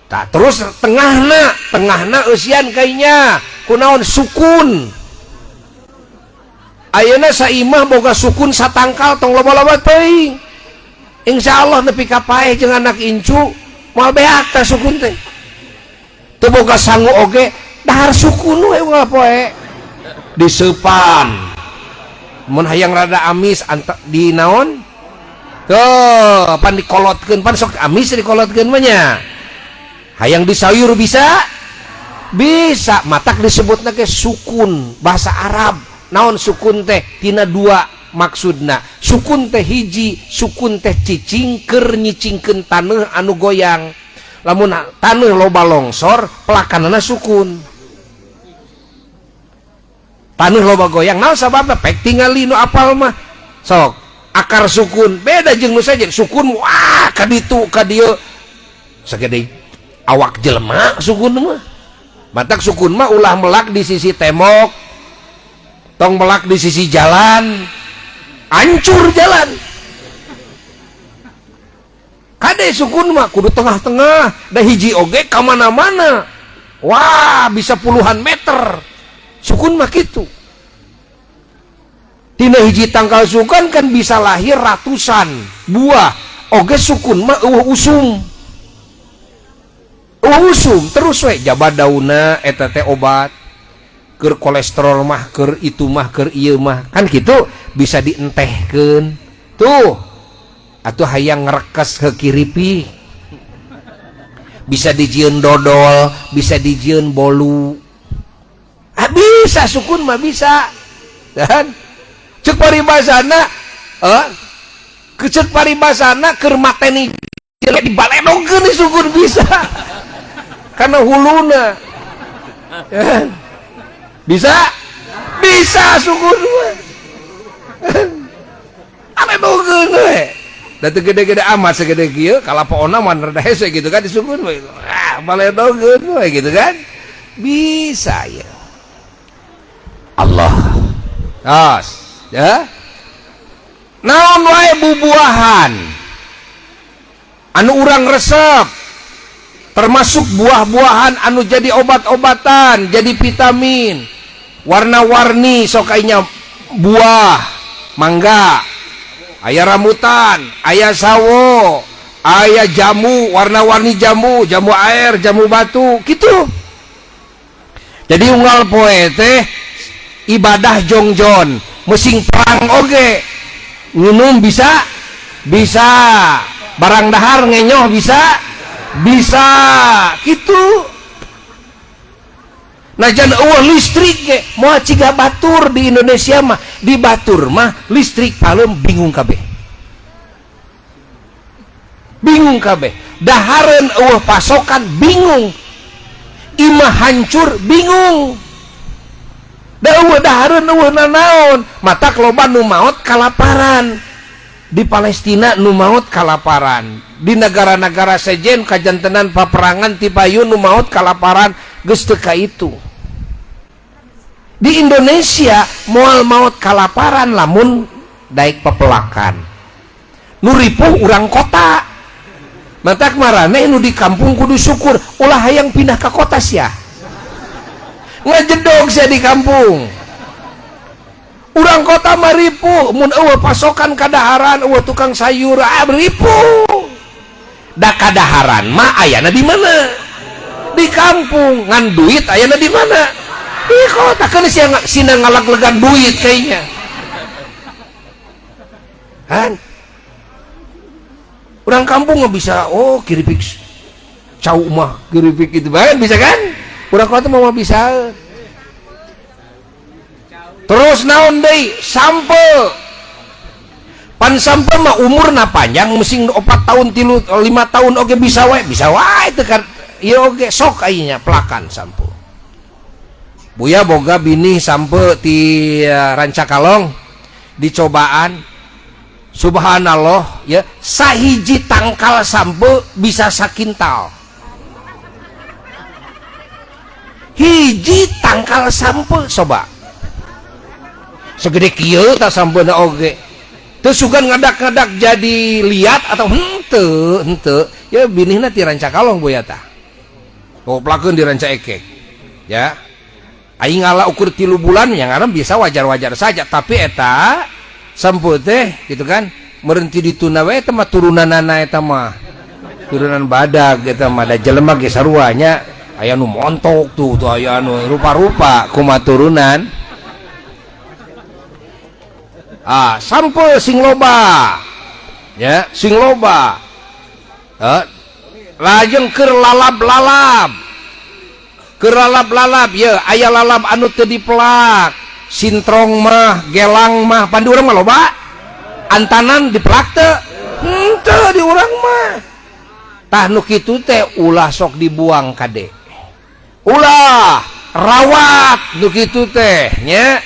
tak terus tengahna tengahna eusian kayaknya kunaon sukun ayeuna saimah boga sukun satangkal tong loba-loba teuing. Insya Allah nepi ka paeh jeung anak incu moal beak tah sukun teh. Teu boga sangu oge dahar sukun we unggal poe. Diseupan. Mun hayang rada amis di naon? Tuh, pan dikolotkeun pan sok amis dikolotkeun mah nya. Hayang disayur bisa? Bisa, matak disebutna ge sukun bahasa Arab. Naon sukun teh? Tina dua maksudna sukun teh hiji sukun teh cicing keur nyicingkeun taneuh anu goyang lamun taneuh loba longsor pelakanana sukun taneuh loba goyang naon sababna pek tingali nu apal mah sok akar sukun beda jeung nu sejen sukun wah ka ditu ka dieu sagede awak jelema sukun mah matak sukun mah ulah melak di sisi tembok tong melak di sisi jalan hancur jalan kade sukun mah kudu tengah-tengah da hiji oge ka mana-mana wah bisa puluhan meter sukun mah kitu tina hiji tangkal sukun kan bisa lahir ratusan buah oge sukun mah eueuh usum eueuh usum terus we jaba dauna eta teh obat keur kolesterol mah keur itu mah keur ieu mah kan kitu bisa dientehkeun tuh atuh hayang ngrekes ke kiripi bisa dijieun dodol bisa dijieun bolu ah bisa sukun mah bisa dan ceuk paribasana ceuk paribasana keur mateni dibaledogkeun sukun bisa karena huluna bisa bisa sukun mah aledogeun we da teu gede-gede amat segede kieu kalapaona mah rada hese gitu kan disukun we ah baledogeun we gitu kan bisa ya Allah as ya naon wae bubuahan anu urang resep termasuk buah-buahan anu jadi obat-obatan jadi vitamin warna-warni sokainya buah mangga aya rambutan aya sawo aya jamu warna-warni jamu jamu air jamu batu gitu. Jadi unggal poe teh ibadah jongjon mesing perang oge nginum bisa bisa barang dahar ngenyoh bisa bisa gitu. Najan eueuh listrik ge moal ciga batur di Indonesia mah di batur mah listrik palem bingung kabeh bingung kabeh dahareun eueuh pasokan bingung imah hancur bingung da eueuh dahareun eueuh nanaon matak loba nu maot kalaparan di Palestina nu maot kalaparan di negara-negara sejen kajantenan paperangan ti payun nu maot kalaparan. Geus teu ka itu. Di Indonesia moal maot kalaparan lamun daek pepelakan. Nu ripuh urang kota. Matak maraneh nu di kampung kudu syukur, ulah hayang pindah ka kota sia. Ngajedog sia di kampung. Urang kota mah ripuh, mun eueuh pasokan kadaharan, eueuh tukang sayur, ah ripuh. Da kadaharan mah ayana di mana? Di kampung. Ngan duit ayana di mana? Di kota. Kan sia sina ngalaglegan duit kayaknya. Kan? Orang kampung nggak bisa, oh kiripik cau mah kiripik gitu banget bisa kan? Orang kota mah bisa. Terus naon deui? Sampeu. Pan sampeu mah umurna panjang, mesti 4 tahun 3 5 tahun oge bisa wae teu kan ieu oge sok ayeuna pelakan sampeu. Buya boga bini sampeu ti Rancakalong dicobaan. Subhanallah ya, sahiji tangkal sampeu bisa sakintal. Hiji tangkal sampeu coba. Segede kieu tah sampeuna oge. Teu sugan ngadak-ngadak jadi liat atau henteu, henteu. Ya binihna ti Rancakalong Buya tah. Koplakeun di Ranca Ekek. Ya. Aing ngala ukur 3 bulan yang ngaran biasa wajar-wajar saja, tapi eta sampeu teh gitu kan, merenti dituna we eta mah turunanana eta mah. Turunan badag eta mah da jelema ge sarua nya, aya nu montok tuh, tuh aya nu rupa-rupa kumaha turunan. Ah, sampeu sing loba. Ya, sing loba. Lajeng keur lalab-lalab. Keur lalab-lalab ya, aya lalab anu teu dipelak. Sintrong mah, gelang mah, pan di urang mah loba. Antanan dipelak teu? Henteu di urang mah. Tah nu kitu teh ulah sok dibuang kade. Ulah rawat nu kitu teh nya.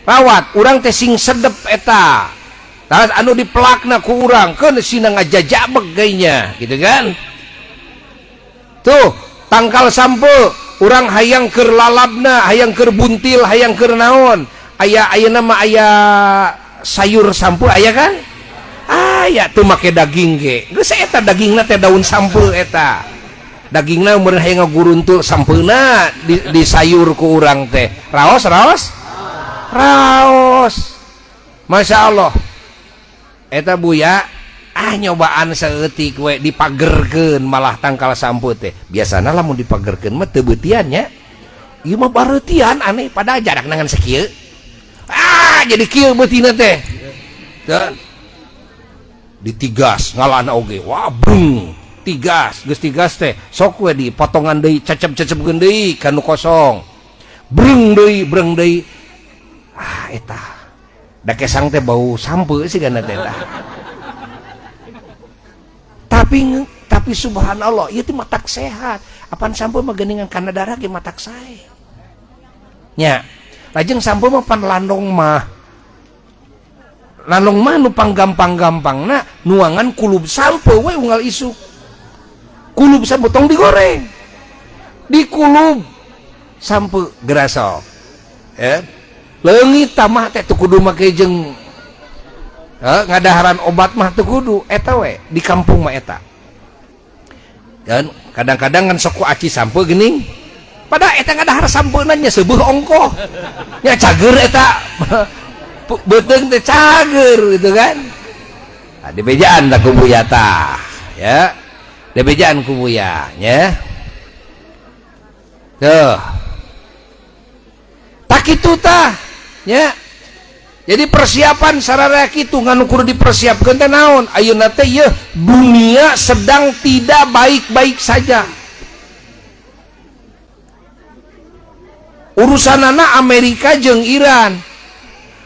Rawat urang teh sing sedep eta. Tah anu dipelakna ku urang keun sina ngajajabeg geunya gitu kan. Tuh tangkal sampeu urang hayang keur lalabna, hayang keur buntil, hayang keur naon. Aya ayeuna mah aya sayur sampeu aya kan? Aya tuh make daging ge. Geus eta dagingna teh daun sampeu eta. Dagingna meureun hayang ngaguruntul sampeuna di sayur ku urang teh. Raos raos? Raos. Masya Allah. Eta Buya ah nyobaan saeutik we dipagerkeun malah tangkal sampeu teh. Biasana lamun dipagerkeun mah teu beutian nya. Ieu mah bareutian aneh padahal jarak nangan sakieu. Ah jadi kieu beutina teh. Teu ditigas ngalana oge. Wah brung tigas geus tigas teh sok we dipotongan deui cecep-cecepkeun deui ka nu kosong. Brung deui. Ah eta. Da kesang teh bau sampeu sigana teh tah. Tapi subhanallah ieu teh matak sehat. Apan sampeu mah geuningan kana darah ge matak sae. Nya, lajeng sampeu mah pan landong mah. Landong mah nu panggampang-gampangna nuangan kulub sampeu we unggal isuk. Kulub sampeu tong digoreng. Dikulub sampeu gerasok. Ya. Leungit tamah teh teu kudu make jeung ngadaharan obat mah teu kudu eta we di kampung mah eta. Dan kadang-kadang kan sok ku aci sampeu geuning. Padahal eta ngadahar sampeuna nya seubeut ongkoh. Nya cager eta. Beuteung teh cager gitu kan. Nah, dibejaan tah ku Buya tah, ya. Dibejaan ku Buya nya. Tuh. Tak kitu tah, nya. Jadi persiapan sararea kitu ngan kudu dipersiapkeun teh naon? Ayeuna teh yeuh dunia sedang tidak baik-baik saja. Urusanana Amerika jeung Iran,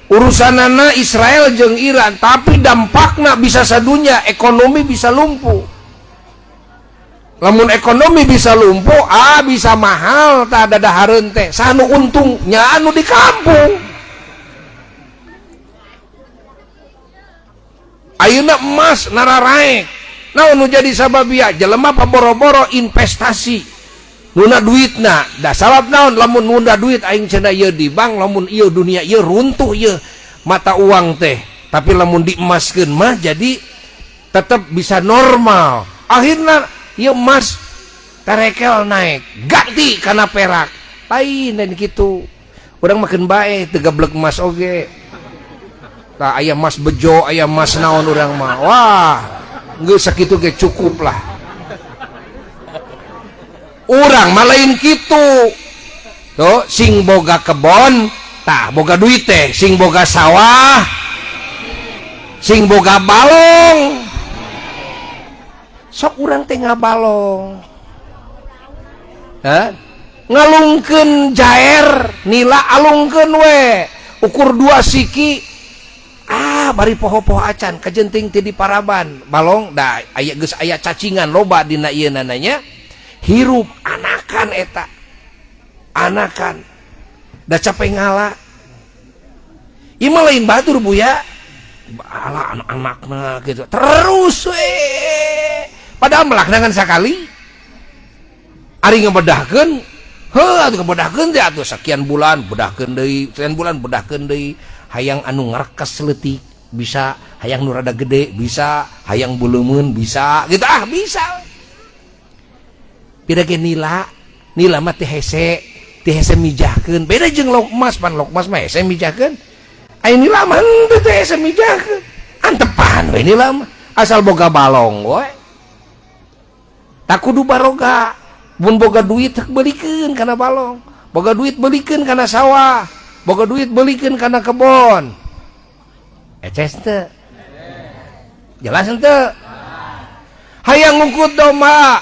urusanana Israel jeung Iran, tapi dampakna bisa sadunya, ekonomi bisa lumpuh. Lamun ekonomi bisa lumpuh, ah bisa mahal tah dadahareun teh. Sanu untung nya anu di kampung. Ayeuna emas nararaek. Naon nu jadi sababia? Jelema paboro-boro investasi. Nunda duitna da sabab naon lamun nunda duit aing cenah ieu di bank, lamun ieu dunia ieu runtuh ieu mata uang teh, tapi lamun diemaskeun mah jadi tetap bisa normal. Akhirna ieu emas tarekel naik ganti kana perak lain dan gitu. Urang makin bae teu gablek emas oge. Tah, aya emas bejo, aya emas naon, urang mah wah geus sakitu ge cukup lah. Urang mah lain kitu tuh. Sing boga kebon tah, boga duit teh sing boga sawah, sing boga balong. Sok urang teh ngabalong. Hah? Ngalungkeun jair nila, alungkeun we ukur dua siki. Ah, bari poho-poho acan kajenting ti di paraban balong da aya, geus aya cacingan loba dina ieu nanya hirup anakan eta, anakan da capek ngala. Ieu mah lain batur, Buya. Ala anak-anakna gitu terus we, padahal melakna sakali. Ari ngebedahkeun heuh atuh, ngebedahkeun teh atuh sekian bulan bedahkeun deui, sekian bulan bedahkeun deui. Hayang anu ngarekes leutik bisa, hayang nu rada gede bisa, hayang buleumeun bisa gitu. Ah, bisa. Beda ge nila. Nila mah teh hese, teh hese mijahkeun. Beda jeung lauk emas. Pan lauk emas mah hese mijahkeun, aya nila mah henteu teh hese mijahkeun, antepan we nila mah asal boga balong we. Tak kudu baroga. Mun boga duit belikeun kana balong, boga duit belikeun kana sawah, boga duit belikeun kana kebon. Eces teu? Jelas henteu? Hayang ngukut domba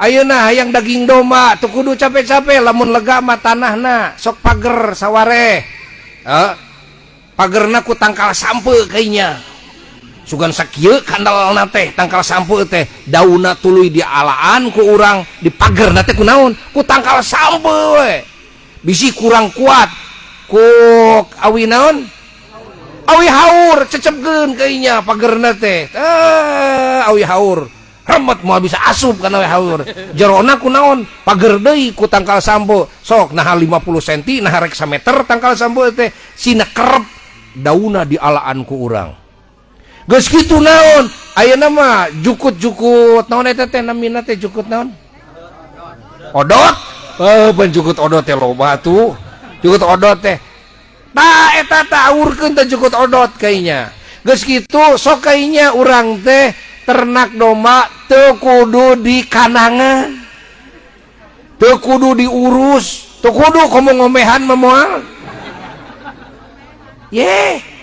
ayeuna, hayang daging domba, teu kudu capek-capek. Lamun lega mah tanahna sok pager sawareh, eh, pagerna ku tangkal sampe kayaknya. Sugan sakieu kandalna teh tangkal sampe teh, daunna tuluy dialaan ku urang, dipagerna teh ku naon? Ku tangkal sampe we. Bisi kurang kuat, ku awi naon, awi haur cecepkeun kayaknya pagerna teh. Eh, awi haur remet, moal bisa asup kana awi haur. Jerona ku naon? Pager deui ku tangkal sampo. Sok nah 50 cm, nah rek sameter tangkal sampo teh, sina kerep dauna dialaan ku urang. Geus kitu naon? Ayeuna mah jukut-jukut naon eta teh namina teh? Jukut naon? Odot. Eh, pan jukut odot teh loba tuh. Jukut odot teh tah eta tah, awurkeun teh jukut odot kayaknya. Geus kitu sok kayaknya urang teh ternak domba teu kudu di kanangan, teu kudu diurus, teu kudu komo ngomehan mah moal ye.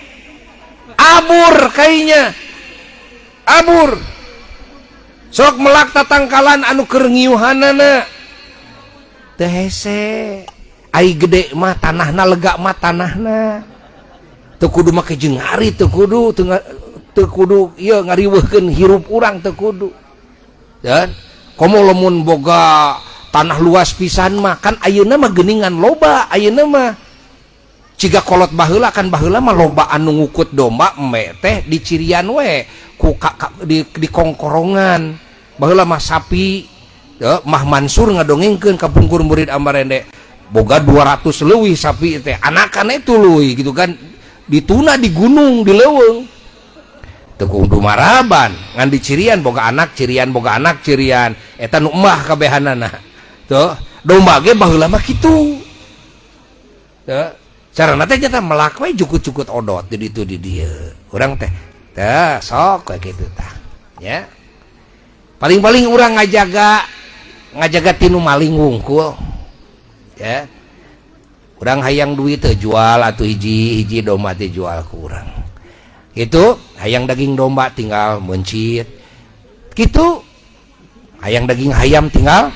Abur kayaknya, abur. Sok melak tatangkalan anu keur ngiuhanana teu hese. Ai gede mah tanahna, lega mah tanahna, teu kudu make jeung ngari, teu kudu teu kudu ieu ngariweuhkeun hirup urang, teu kudu. Dan komo lamun boga tanah luas pisan mah kan ayeuna mah geuningan loba. Ayeuna mah ciga kolot baheula kan, baheula mah loba anu ngukut domba embe teh di cirian we ku ka, ka, di kongkorongan. Baheula mah sapi ya, Mah Mansur ngadongengkeun ka pungkur murid Amarende boga 200 leuwih sapi teh, anakan itu leuwih gitu kan, dituna di gunung, di leuweung. Teu kudu maraban, ngan di cirian boga anak cirian, boga anak cirian eta nu emah kabehanana tuh. Domba ge baheula mah kitu tuh carana teh, nyata melak we jukut-jukut odot di ditu di dieu urang teh. Teh sok kayak gitu tah ya. Paling-paling urang ngajaga, ngajaga tinu maling wungkul ya. Urang hayang duit teh jual atuh hiji hiji domba teh, jual ku urang gitu. Hayang daging domba tinggal mencit gitu, hayang daging hayam tinggal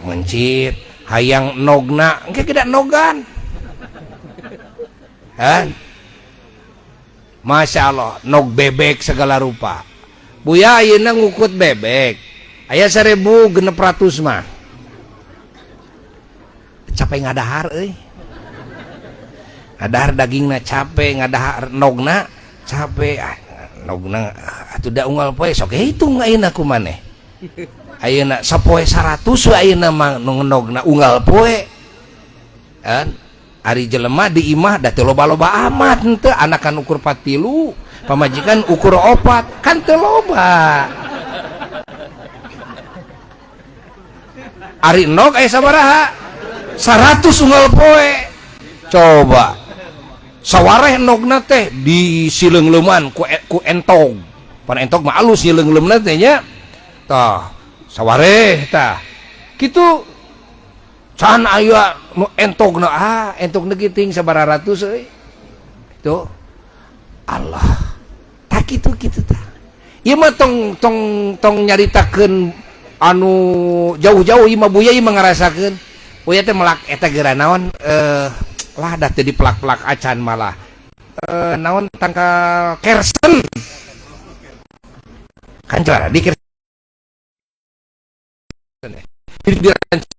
mencit, hayang nogna engke kita nogan kan. Masya Allah, nog bebek segala rupa. Buya, ayeuna ngukut bebek aya 1.600 mah capek ngadahar euy. Ngadahar dagingna capek, ngadahar nogna capek. Ah, nogna atuh da unggal poe sok hitung ayeuna ku maneh. Ayeuna sapoe 100 we ayeuna mah nu ngendogna unggal poe. Kan ari jelema di imah da teu loba-loba amat henteu, anakan ukur 4 3, pamajikan ukur 4, kan teu loba. Ari endog aya sabaraha? 100 unggal poe. Coba sawareh endogna teh di sileungleman ku entog. Pan entog mah alus sileungleumna teh nya. Tah, sawareh tah. Kitu can aya nu entogna, ah entogna kiting sabaraha ratus euy. Tuh. Allah. Tah kitu kitu tah. Ieu mah tong tong tong nyaritakeun anu jauh-jauh, ieu mah Buya ieu mah ngarasakeun. Buya teh melak eta geura naon lah dah teu dipelak-pelak acan malah. Naon tangkal kersen. Kan cara di kersen.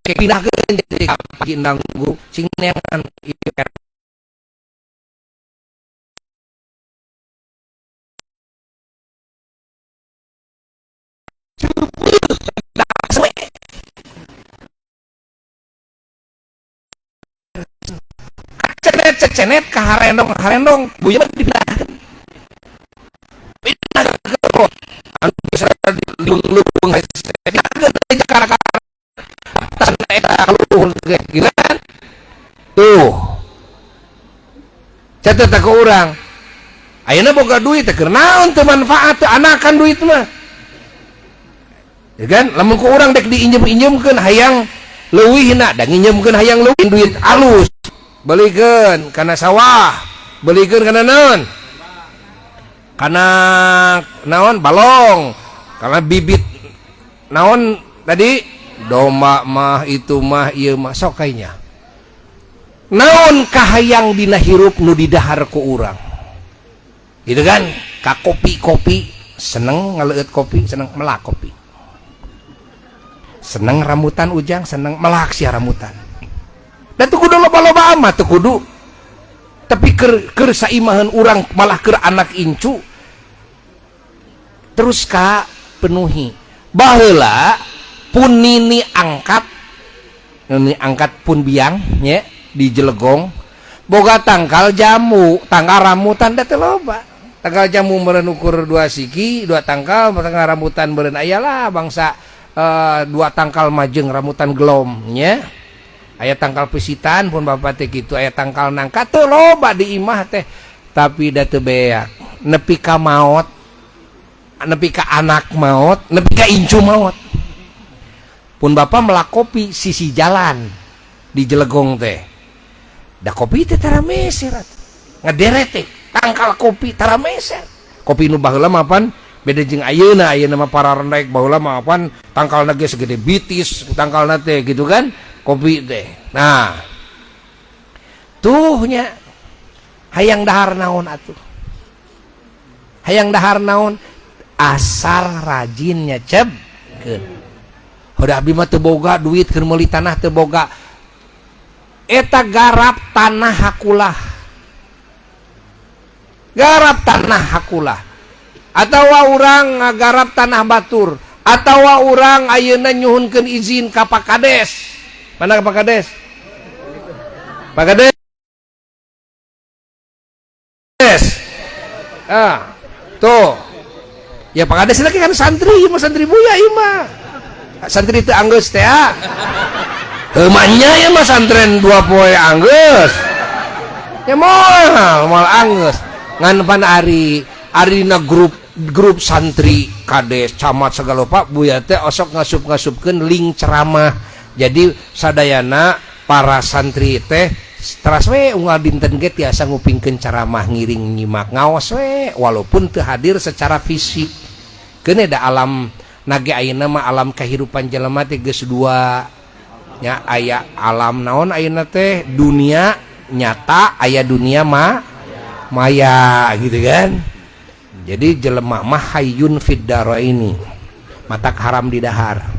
Pindahkeun jadi pagi nanggung sing neangan ieu. Cenet ka harendong-harendong Buya mah dipindahkeun. Pindahkeun anu bisa dilung-lung pindahkeun ka atas eta kaluhur ge gitu kan. Tuh. Catet ka urang. Ayeuna boga duit teh keur naon teu manfaat teu anakan duit mah. Ya kan? Lamun ku urang dek diinjem-injemkeun hayang leuwihna, da nginjemkeun hayang leuwih duit alus. Belikeun kana sawah, belikeun kana naon? Kana naon balong, kana bibit naon tadi domba mah itu mah ieu mah sok kayaknya. Naon kahayang dina hirup nu didahar ku urang? Gitu kan? Ka kopi-kopi seneng ngaleueut kopi, seneng melak kopi. Seneng rambutan ujang, seneng melak sia rambutan. Dan teu kudu loba-loba amat teu kudu. Tapi keur saimaheun urang malah keur anak incu terus ka penuhi. Baheula pun nini angkat, nini angkat pun biang nya di Jelegong boga tangkal jamu, tangkal rambutan da teu loba. Tangkal jamu meureun ukur 2 siki, 2 tangkal, tangkal rambutan meureun aya lah bangsa 2 tangkal majeng rambutan gelom nya. Aya tangkal pisitan pun bapak teh kitu, aya tangkal nangka teu loba di imah teh, tapi da teu beak. Nepi ka maot, nepi ka anak maot, nepi ka incu maot. Pun bapak melak kopi sisi jalan di Jelegong teh. Da kopi teh tara meser atuh. Ngederet teh tangkal kopi tara meser. Kopi nu baheula mah pan beda jeung ayeuna, ayeuna mah pararendek, baheula mah pan tangkalna ge segede bitis tangkalna teh gitu kan. Kopi teh. Nah, tuhnya hayang dahar naon atuh. Hayang dahar naon asal rajinnya cebkeun. Udah abdi mah teu boga duit keur meuli tanah teu boga. Eta garap tanah hakulah. Garap tanah hakulah. Atawa urang ngagarap tanah batur, atawa urang ayeuna nyuhunkeun izin ka Pak Kades. Mana Pak Kades? Pak Kades. Ah, tuh. Ya Pak Kades lagi kan santri, ieu mah santri Buya ieu mah. Santri teu anggeus teh ah. Heuh mah nya ieu mah santren 2 poe anggeus. Ya moal, moal anggeus. Ngan pan ari arina grup santri Kades camat segala Pak Buya teh osok ngasup-ngasupkeun link ceramah. Jadi sadayana para santri teh teras we unggal dinten ge tiasa ngupingkeun ceramah ngiring nyimak ngaos we walaupun teu hadir secara fisik. Keun da alam nage ayeuna mah alam kehidupan jelema teh geus dua nya, aya alam naon ayeuna teh dunia nyata, aya dunia maya gitu kan. Jadi jelema mah hayyun fid daraini, matak haram di dahar.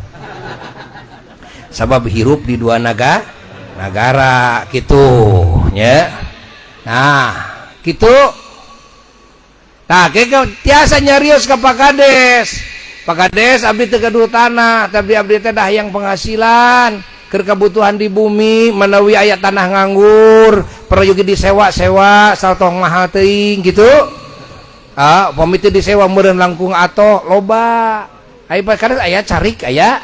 Sabab hirup di dua nagara gitu nya. Nah, gitu. Nah, tiasa nyarios ka Pak Kades. Pak Kades abdi teu gaduh tanah tapi abdi teh dah yang penghasilan keur kebutuhan di bumi manawi aya tanah nganggur peryogi disewa-sewa saltong mahal teuing gitu. Ah, pami teu disewa meureun langkung atoh loba. Ai Pak Kades aya carik aya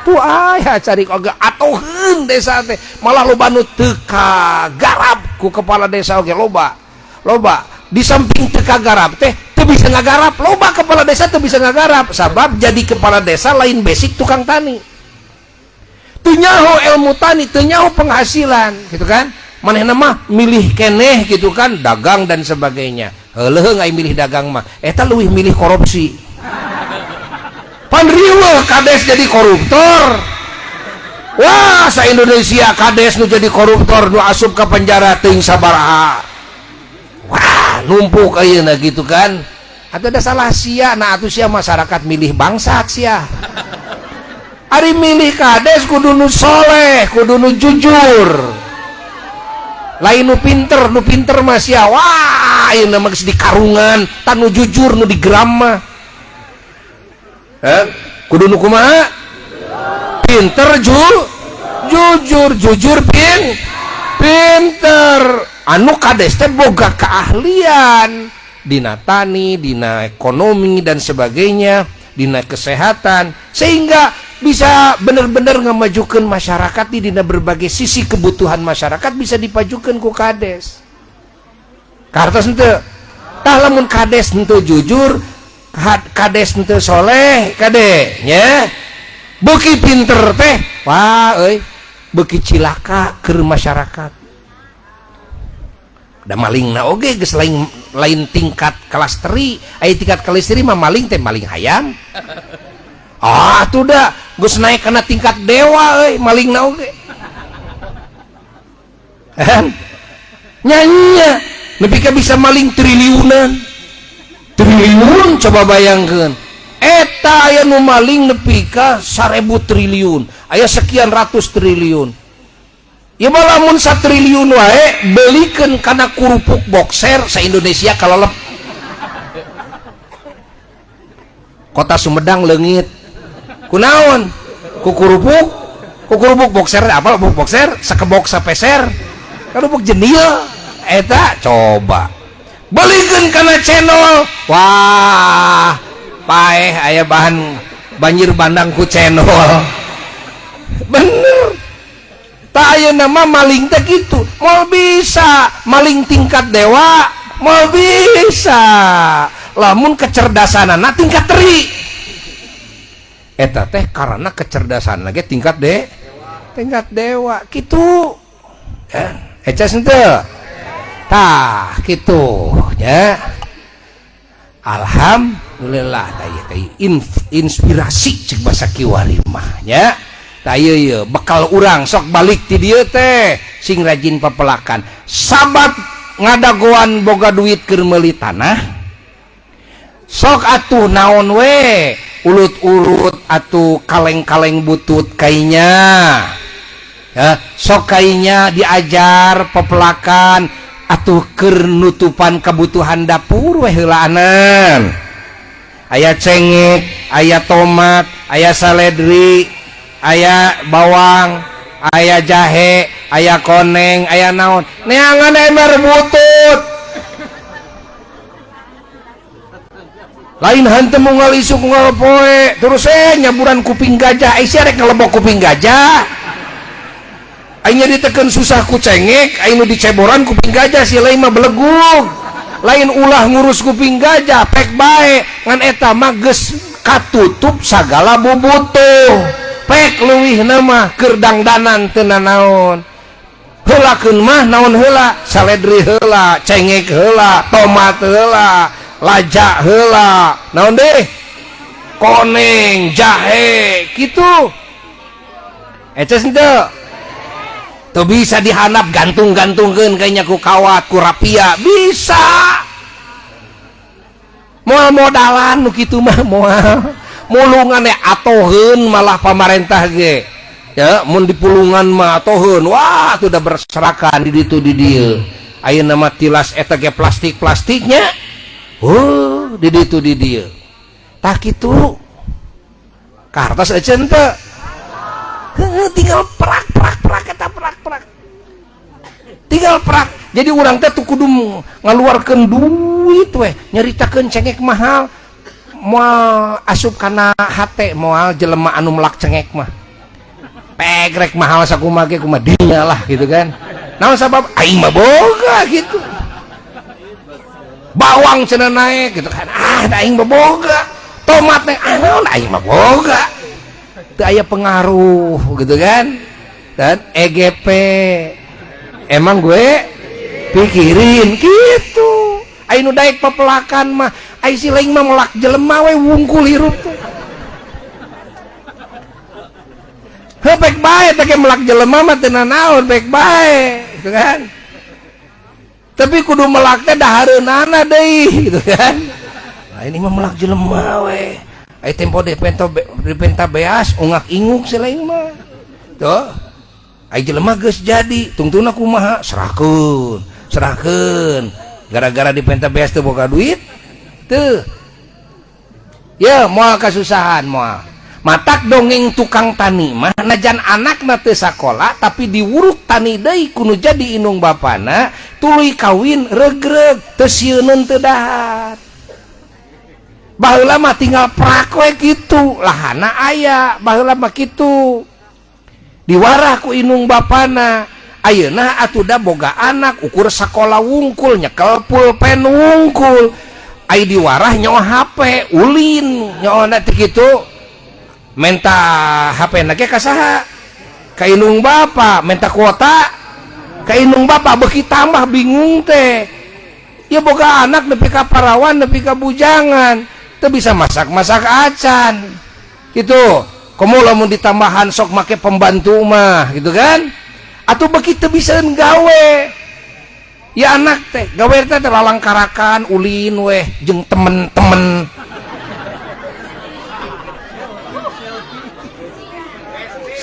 tuh aya carik oge atoheun desa teh malah loba nu teu kagarap ku kepala desa oge loba. Loba di samping teu kagarap teh teu bisa ngagarap, loba kepala desa teu bisa ngagarap sabab jadi kepala desa lain basic tukang tani. Teu nyaho ilmu tani, teu nyaho penghasilan gitu kan. Manehna mah milih keneh gitu kan, dagang dan sebagainya. Heuleung ai milih dagang mah, eta leuwih milih korupsi. Pan riweuh kades jadi koruptor. Wah, sa Indonesia kades nu jadi koruptor nu asup ka penjara teuing sabaraha. Wah, numpuk ayeuna gitu kan. Atau ada salah sia, nah atuh sia masyarakat milih bangsat sia. Ari milih kades kudu nu soleh, kudu nu jujur. Lain nu pinter mah sia. Wah, ayeuna mah geus di karungan, tan nu jujur nu digeram mah. Kudu nu kumaha? Pinter jujur, jujur pinter. Anu kades teh boga keahlian dina tani, dina ekonomi dan sebagainya, dina kesehatan, sehingga bisa bener-bener ngemajukan masyarakat di dina berbagai sisi kebutuhan masyarakat bisa dipajukan ku kades. Kartos henteu? Tah lamun kades henteu jujur, kades henteu soleh, kade nya. Beuki pinter teh, wah euy, beuki cilaka keur masyarakat. Da malingna oge geus lain tingkat kelas teri, aya tingkat kelas teri mah maling teh maling hayam. Ah, atuh da geus naik kana tingkat dewa euy malingna oge. Kan? Nyanyinya nepi ka bisa maling triliunan. Triliun coba bayangkeun. Eta aya nu maling nepi ka 1000 triliun, aya sekian ratus triliun. Ya lamun 1 triliun wae belikeun kana kerupuk boxer sa Indonesia kalelep. Kota Sumedang leungit. Kunaon? Ku kerupuk, ku kerupuk boxer apa boxer sakebok sapeser. Kerupuk jenil eta coba. Belikeun kana cendol. Wah, paeh aya bahan banjir bandang ku cendol. Bener. Tak aya nama maling teh gitu. Moal bisa maling tingkat dewa, moal bisa. Lamun kecerdasanana tingkat teri. Eta teh karena kecerdasan lagi tingkat tingkat dewa gitu. Ya, eca henteu? Tah kitu nya. Alhamdulillah tah ieu teh inspirasi cek basa kiwari mah nya. Tah ieu ieu bekal urang sok balik ti dieu teh sing rajin pepelakan. Sabat ngadagoan boga duit keur meuli tanah. Sok atuh naon we urut-urut atuh kaleng-kaleng butut kainya. Ya, sok kainya diajar pepelakan atuh keur nutupan kebutuhan dapur we heulaanan. Aya cengek, aya tomat, aya saledri, aya bawang, aya jahe, aya koneng, aya naon. Neangan ember butut. Lain henteu unggal isuk unggal poe, terus nyaburan kuping gajah, sia rek ngelebok kuping gajah. Aing diteken susah ku cengek, aing nu diceboran kuping gajah si lain mah belegug. Lain ulah ngurus kuping gajah, pek bae ngan eta mah geus katutup sagala bubutuh. Pek leuwihna mah keur dangdanan teu nanaon. Heulakeun mah naon heula, saledri heula, cengek heula, tomat heula, lajak heula, naon deh? Koneng, jahe, kitu. Eces henteu? Tuh bisa dihanap gantung-gantungkeun kayaknya ku kawat, ku rapia, bisa. Moal modalan nu kitu mah moal. Mulungan atoheun malah pamarentah ge. Ya, mun dipulungan mah atoheun. Wah, tuh udah berserakan di ditu di dieu. Ayeuna mah tilas eta ge plastik-plastiknya. Oh, di ditu di dieu. Tah kitu. Kahartos eceun teu? Heuh, tinggal prak prak prak eta prak prak. Tinggal prak. Jadi urang teh tuh kudu ngaluarkeun duit weh, nyaritakeun cengek mahal. Moal asup kana hate moal jelema anu melak cengek mah. Pegrek mahal sakumaha ge kumaha dinya lah gitu kan. Naon sabab aing mah boga gitu. Bawang cenah naek gitu kan. Ah, da aing mah boga. Tomat naek, ah naon aing mah boga. Teu aya pengaruh gitu kan. Dan EGP emang gue pikirin gitu. Ai nu daek pepelakan mah, ai si lain mah melak jelema we wungkul hirup teh. Heuh baik bae teh melak jelema mah teu nanaon baik bae gitu kan. Tapi kudu melak teh dahareunana deui gitu kan. Nah ini mah melak jelema we. Ai tempo dipenta beas ungak inguk si lain mah. Tuh. Ai jelema geus jadi tungtuna kumaha serahkeun, serahkeun. Gara-gara dipenta beas teu boga duit teu. Ya moal kasusahan moal. Matak dongeng tukang tani mah najan anakna teu sakola tapi diwuruk tani deui kudu jadi indung bapana tuluy kawin regreg teu sieuneun teu dahar. Baheula mah tinggal prak we kitu, lahana aya baheula mah kitu. Diwarah ku indung bapana. Ayeuna atuh da boga anak ukur sakola wungkul nyekel pulpen wungkul. Ai diwarah nyawa HP ulin nyawa teh kitu. Menta HP na ge ka saha? Ka indung bapa, menta kuota ka indung bapa beuki tambah bingung teh. Ya boga anak nepi ka parawan nepi ka bujangan, teu bisa masak-masak acan. Gitu. Komo lamun ditambahan sok make pembantu mah gitu kan? Atuh beuki teu bisaeun gawe. Ya anak teh gawe teh lalangkarakan ulin weh jeung temen-temen.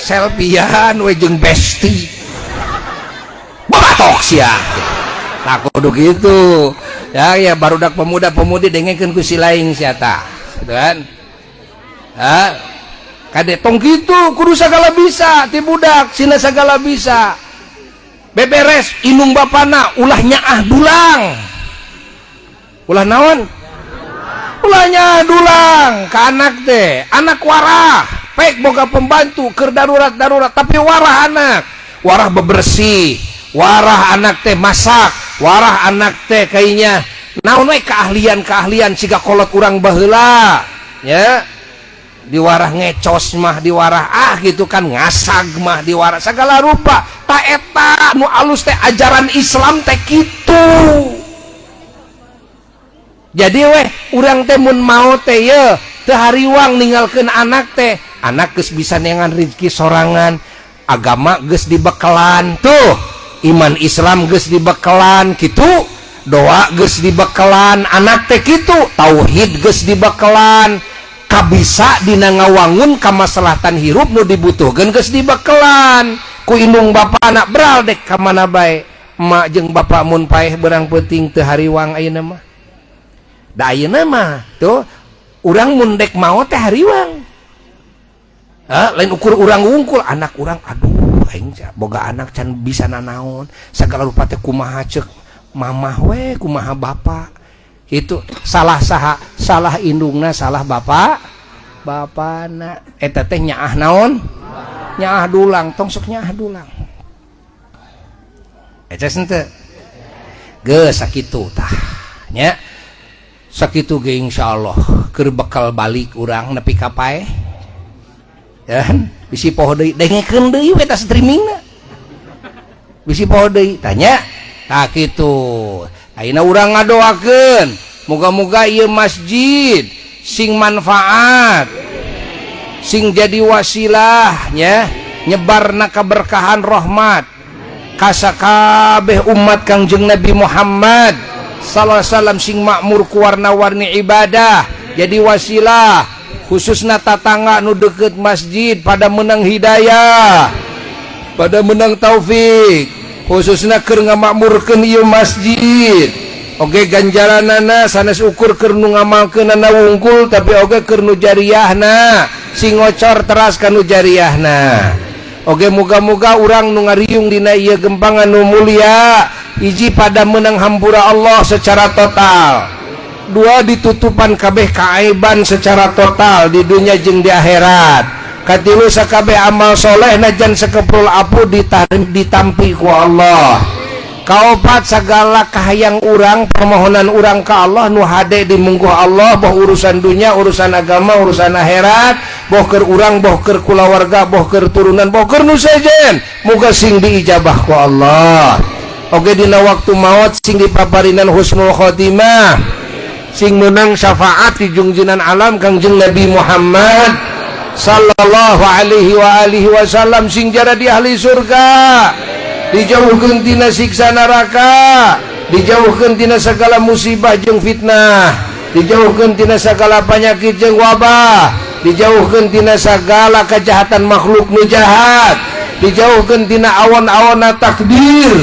Selfie-an we jeung besti. Babatok sia. Tah kudu kitu. Ya ya barudak pemuda-pemudi dengekeun ku si lain sia tah. Gitu kan? Ha? Kade tong kitu kudu sagala bisa ti budak sina sagala bisa. Beberes indung bapana ulah nyaah dulang. Ulah naon? Ulah nyaah dulang ka anak teh, anak warah. Pek boga pembantu keur darurat-darurat tapi warah anak, warah bebersih, warah anak teh masak, warah anak teh kayaknya naon we keahlian-keahlian siga kolot urang baheula ya. Diwarah ngecos mah diwarah ah gitu kan ngasag mah diwarah segala rupa. Ta eta nu alus teh ajaran Islam teh kitu. Jadi weh urang teh mun mau teh ye teu hariwang ninggalkeun anak teh. Anak geus bisa neangan rezeki sorangan, agama geus dibekelan tuh, iman Islam geus dibekelan kitu, doa geus dibekelan anak teh kitu, tauhid geus dibekelan, kabisa dina ngawangun kamaslahatan hirup nu dibutuhkeun geus dibekelan ku indung bapa anak beral dek ka mana bae. Emak jeung bapak mun paeh beurang peuting teu hariwang ayeuna mah. Da ayeuna mah tuh urang mun dek maot teh hariwang. Lain ukur urang wungkul anak urang aduh aing boga anak can bisa nanaon sagala rupa teh kumaha ceuk mamah we kumaha bapak itu salah saha salah indungna salah bapak bapana eta teh nyaah naon nyaah dulang tong sok nyaah dulang eta henteu geus sakitu tah nya sakitu ge insyaallah keur bekal balik urang nepi ka paeh kan bisi poho deui dengekeun deui we ta streamingna bisi poho deui tanya tah kitu. Ayeuna urang ngadoakeun moga-moga ieu masjid sing manfaat sing jadi wasilah nya nyebarna kaberkahan rahmat ka sakabeh umat Kangjeng Nabi Muhammad sallallahu alaihi wasallam sing makmur ku warna-warni ibadah jadi wasilah khususna tatangga nu deket masjid pada menang hidayah pada menang taufik khususna keur ngamakmurkeun ieu masjid. Oge ganjaranana sanes ukur keur nu ngamalkeunana wungkul tapi oge keur nu jariahna Sing ngocor teras kanu jariahna. Oge muga-muga urang nu ngariung dina ieu gempangan nu mulia hiji pada menang hampura Allah secara total, dua ditutupan kabeh kaaiban secara total di dunia jeung di akhirat, katilu sakabeh amal soleh najan sekeprul apu ditampi ku Allah, kaopat segala kahayang urang permohonan urang ka Allah nu hade dimungguh Allah, boh urusan dunia, urusan agama, urusan akhirat, boh keur urang, boh keur kulawarga, boh keur turunan, boh keur nu sejen, muga sing diijabah ku Allah. Oge dina waktu maut sing dipaparinan husnul khotimah, sing menang syafaat di jungjunan alam Kangjeng Nabi Muhammad sallallahu alaihi wa alihi wasallam, sing jara di ahli surga, dijauhkeun tina siksa neraka, dijauhkeun tina segala musibah jeung fitnah, dijauhkeun tina segala penyakit jeung wabah, dijauhkeun tina segala kejahatan makhluk nu jahat, dijauhkeun tina awan-awana takdir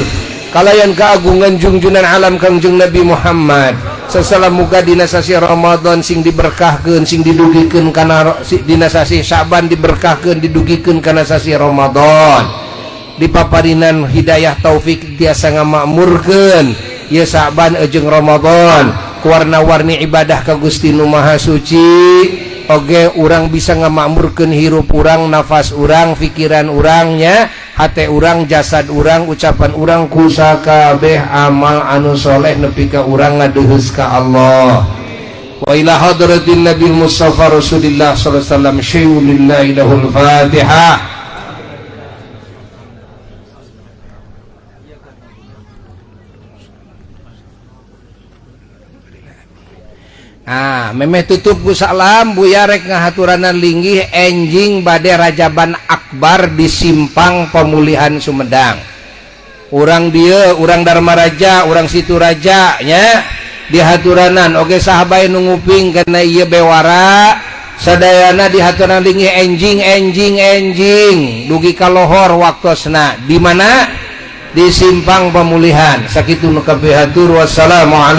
kalayan keagungan jungjunan alam Kangjeng Nabi Muhammad. Sasalam muga dina sasih Ramadan sing diberkahkeun, sing didugikeun kana dina sasih Syaban diberkahkeun, didugikeun kana sasih Ramadan, dipaparinan hidayah taufik tiasa ngamakmurkeun ieu Syaban jeung Ramadan ku warna-warni ibadah ka Gusti Nu Maha Suci. Oge urang bisa ngamakmurkeun hirup urang, nafas urang, pikiran urangnya, hate urang, jasad urang, ucapan urang ku sakabeh amal anu soleh nepi ka urang ngadeuheus ka Allah. Wa ila hadratin Nabi Mustafa Rasulillah sallallahu alaihi wasallam syai'un lillahi lahul Fatihah. Ah, memeh tutup ku salam Buya rek ngahaturanan linggih enjing bade Rajaban Akbar di Simpang Pemulihan Sumedang. Urang dieu, urang Dharma Raja, urang Situ Raja nya dihaturanan. Oge saha bae nu nguping kana ieu bewara sadayana dihaturanan linggih enjing enjing enjing dugi ka lohor waktosna. Di mana? Di Simpang Pemulihan. Sakitu nu kapihatur. Wassalamualaikum.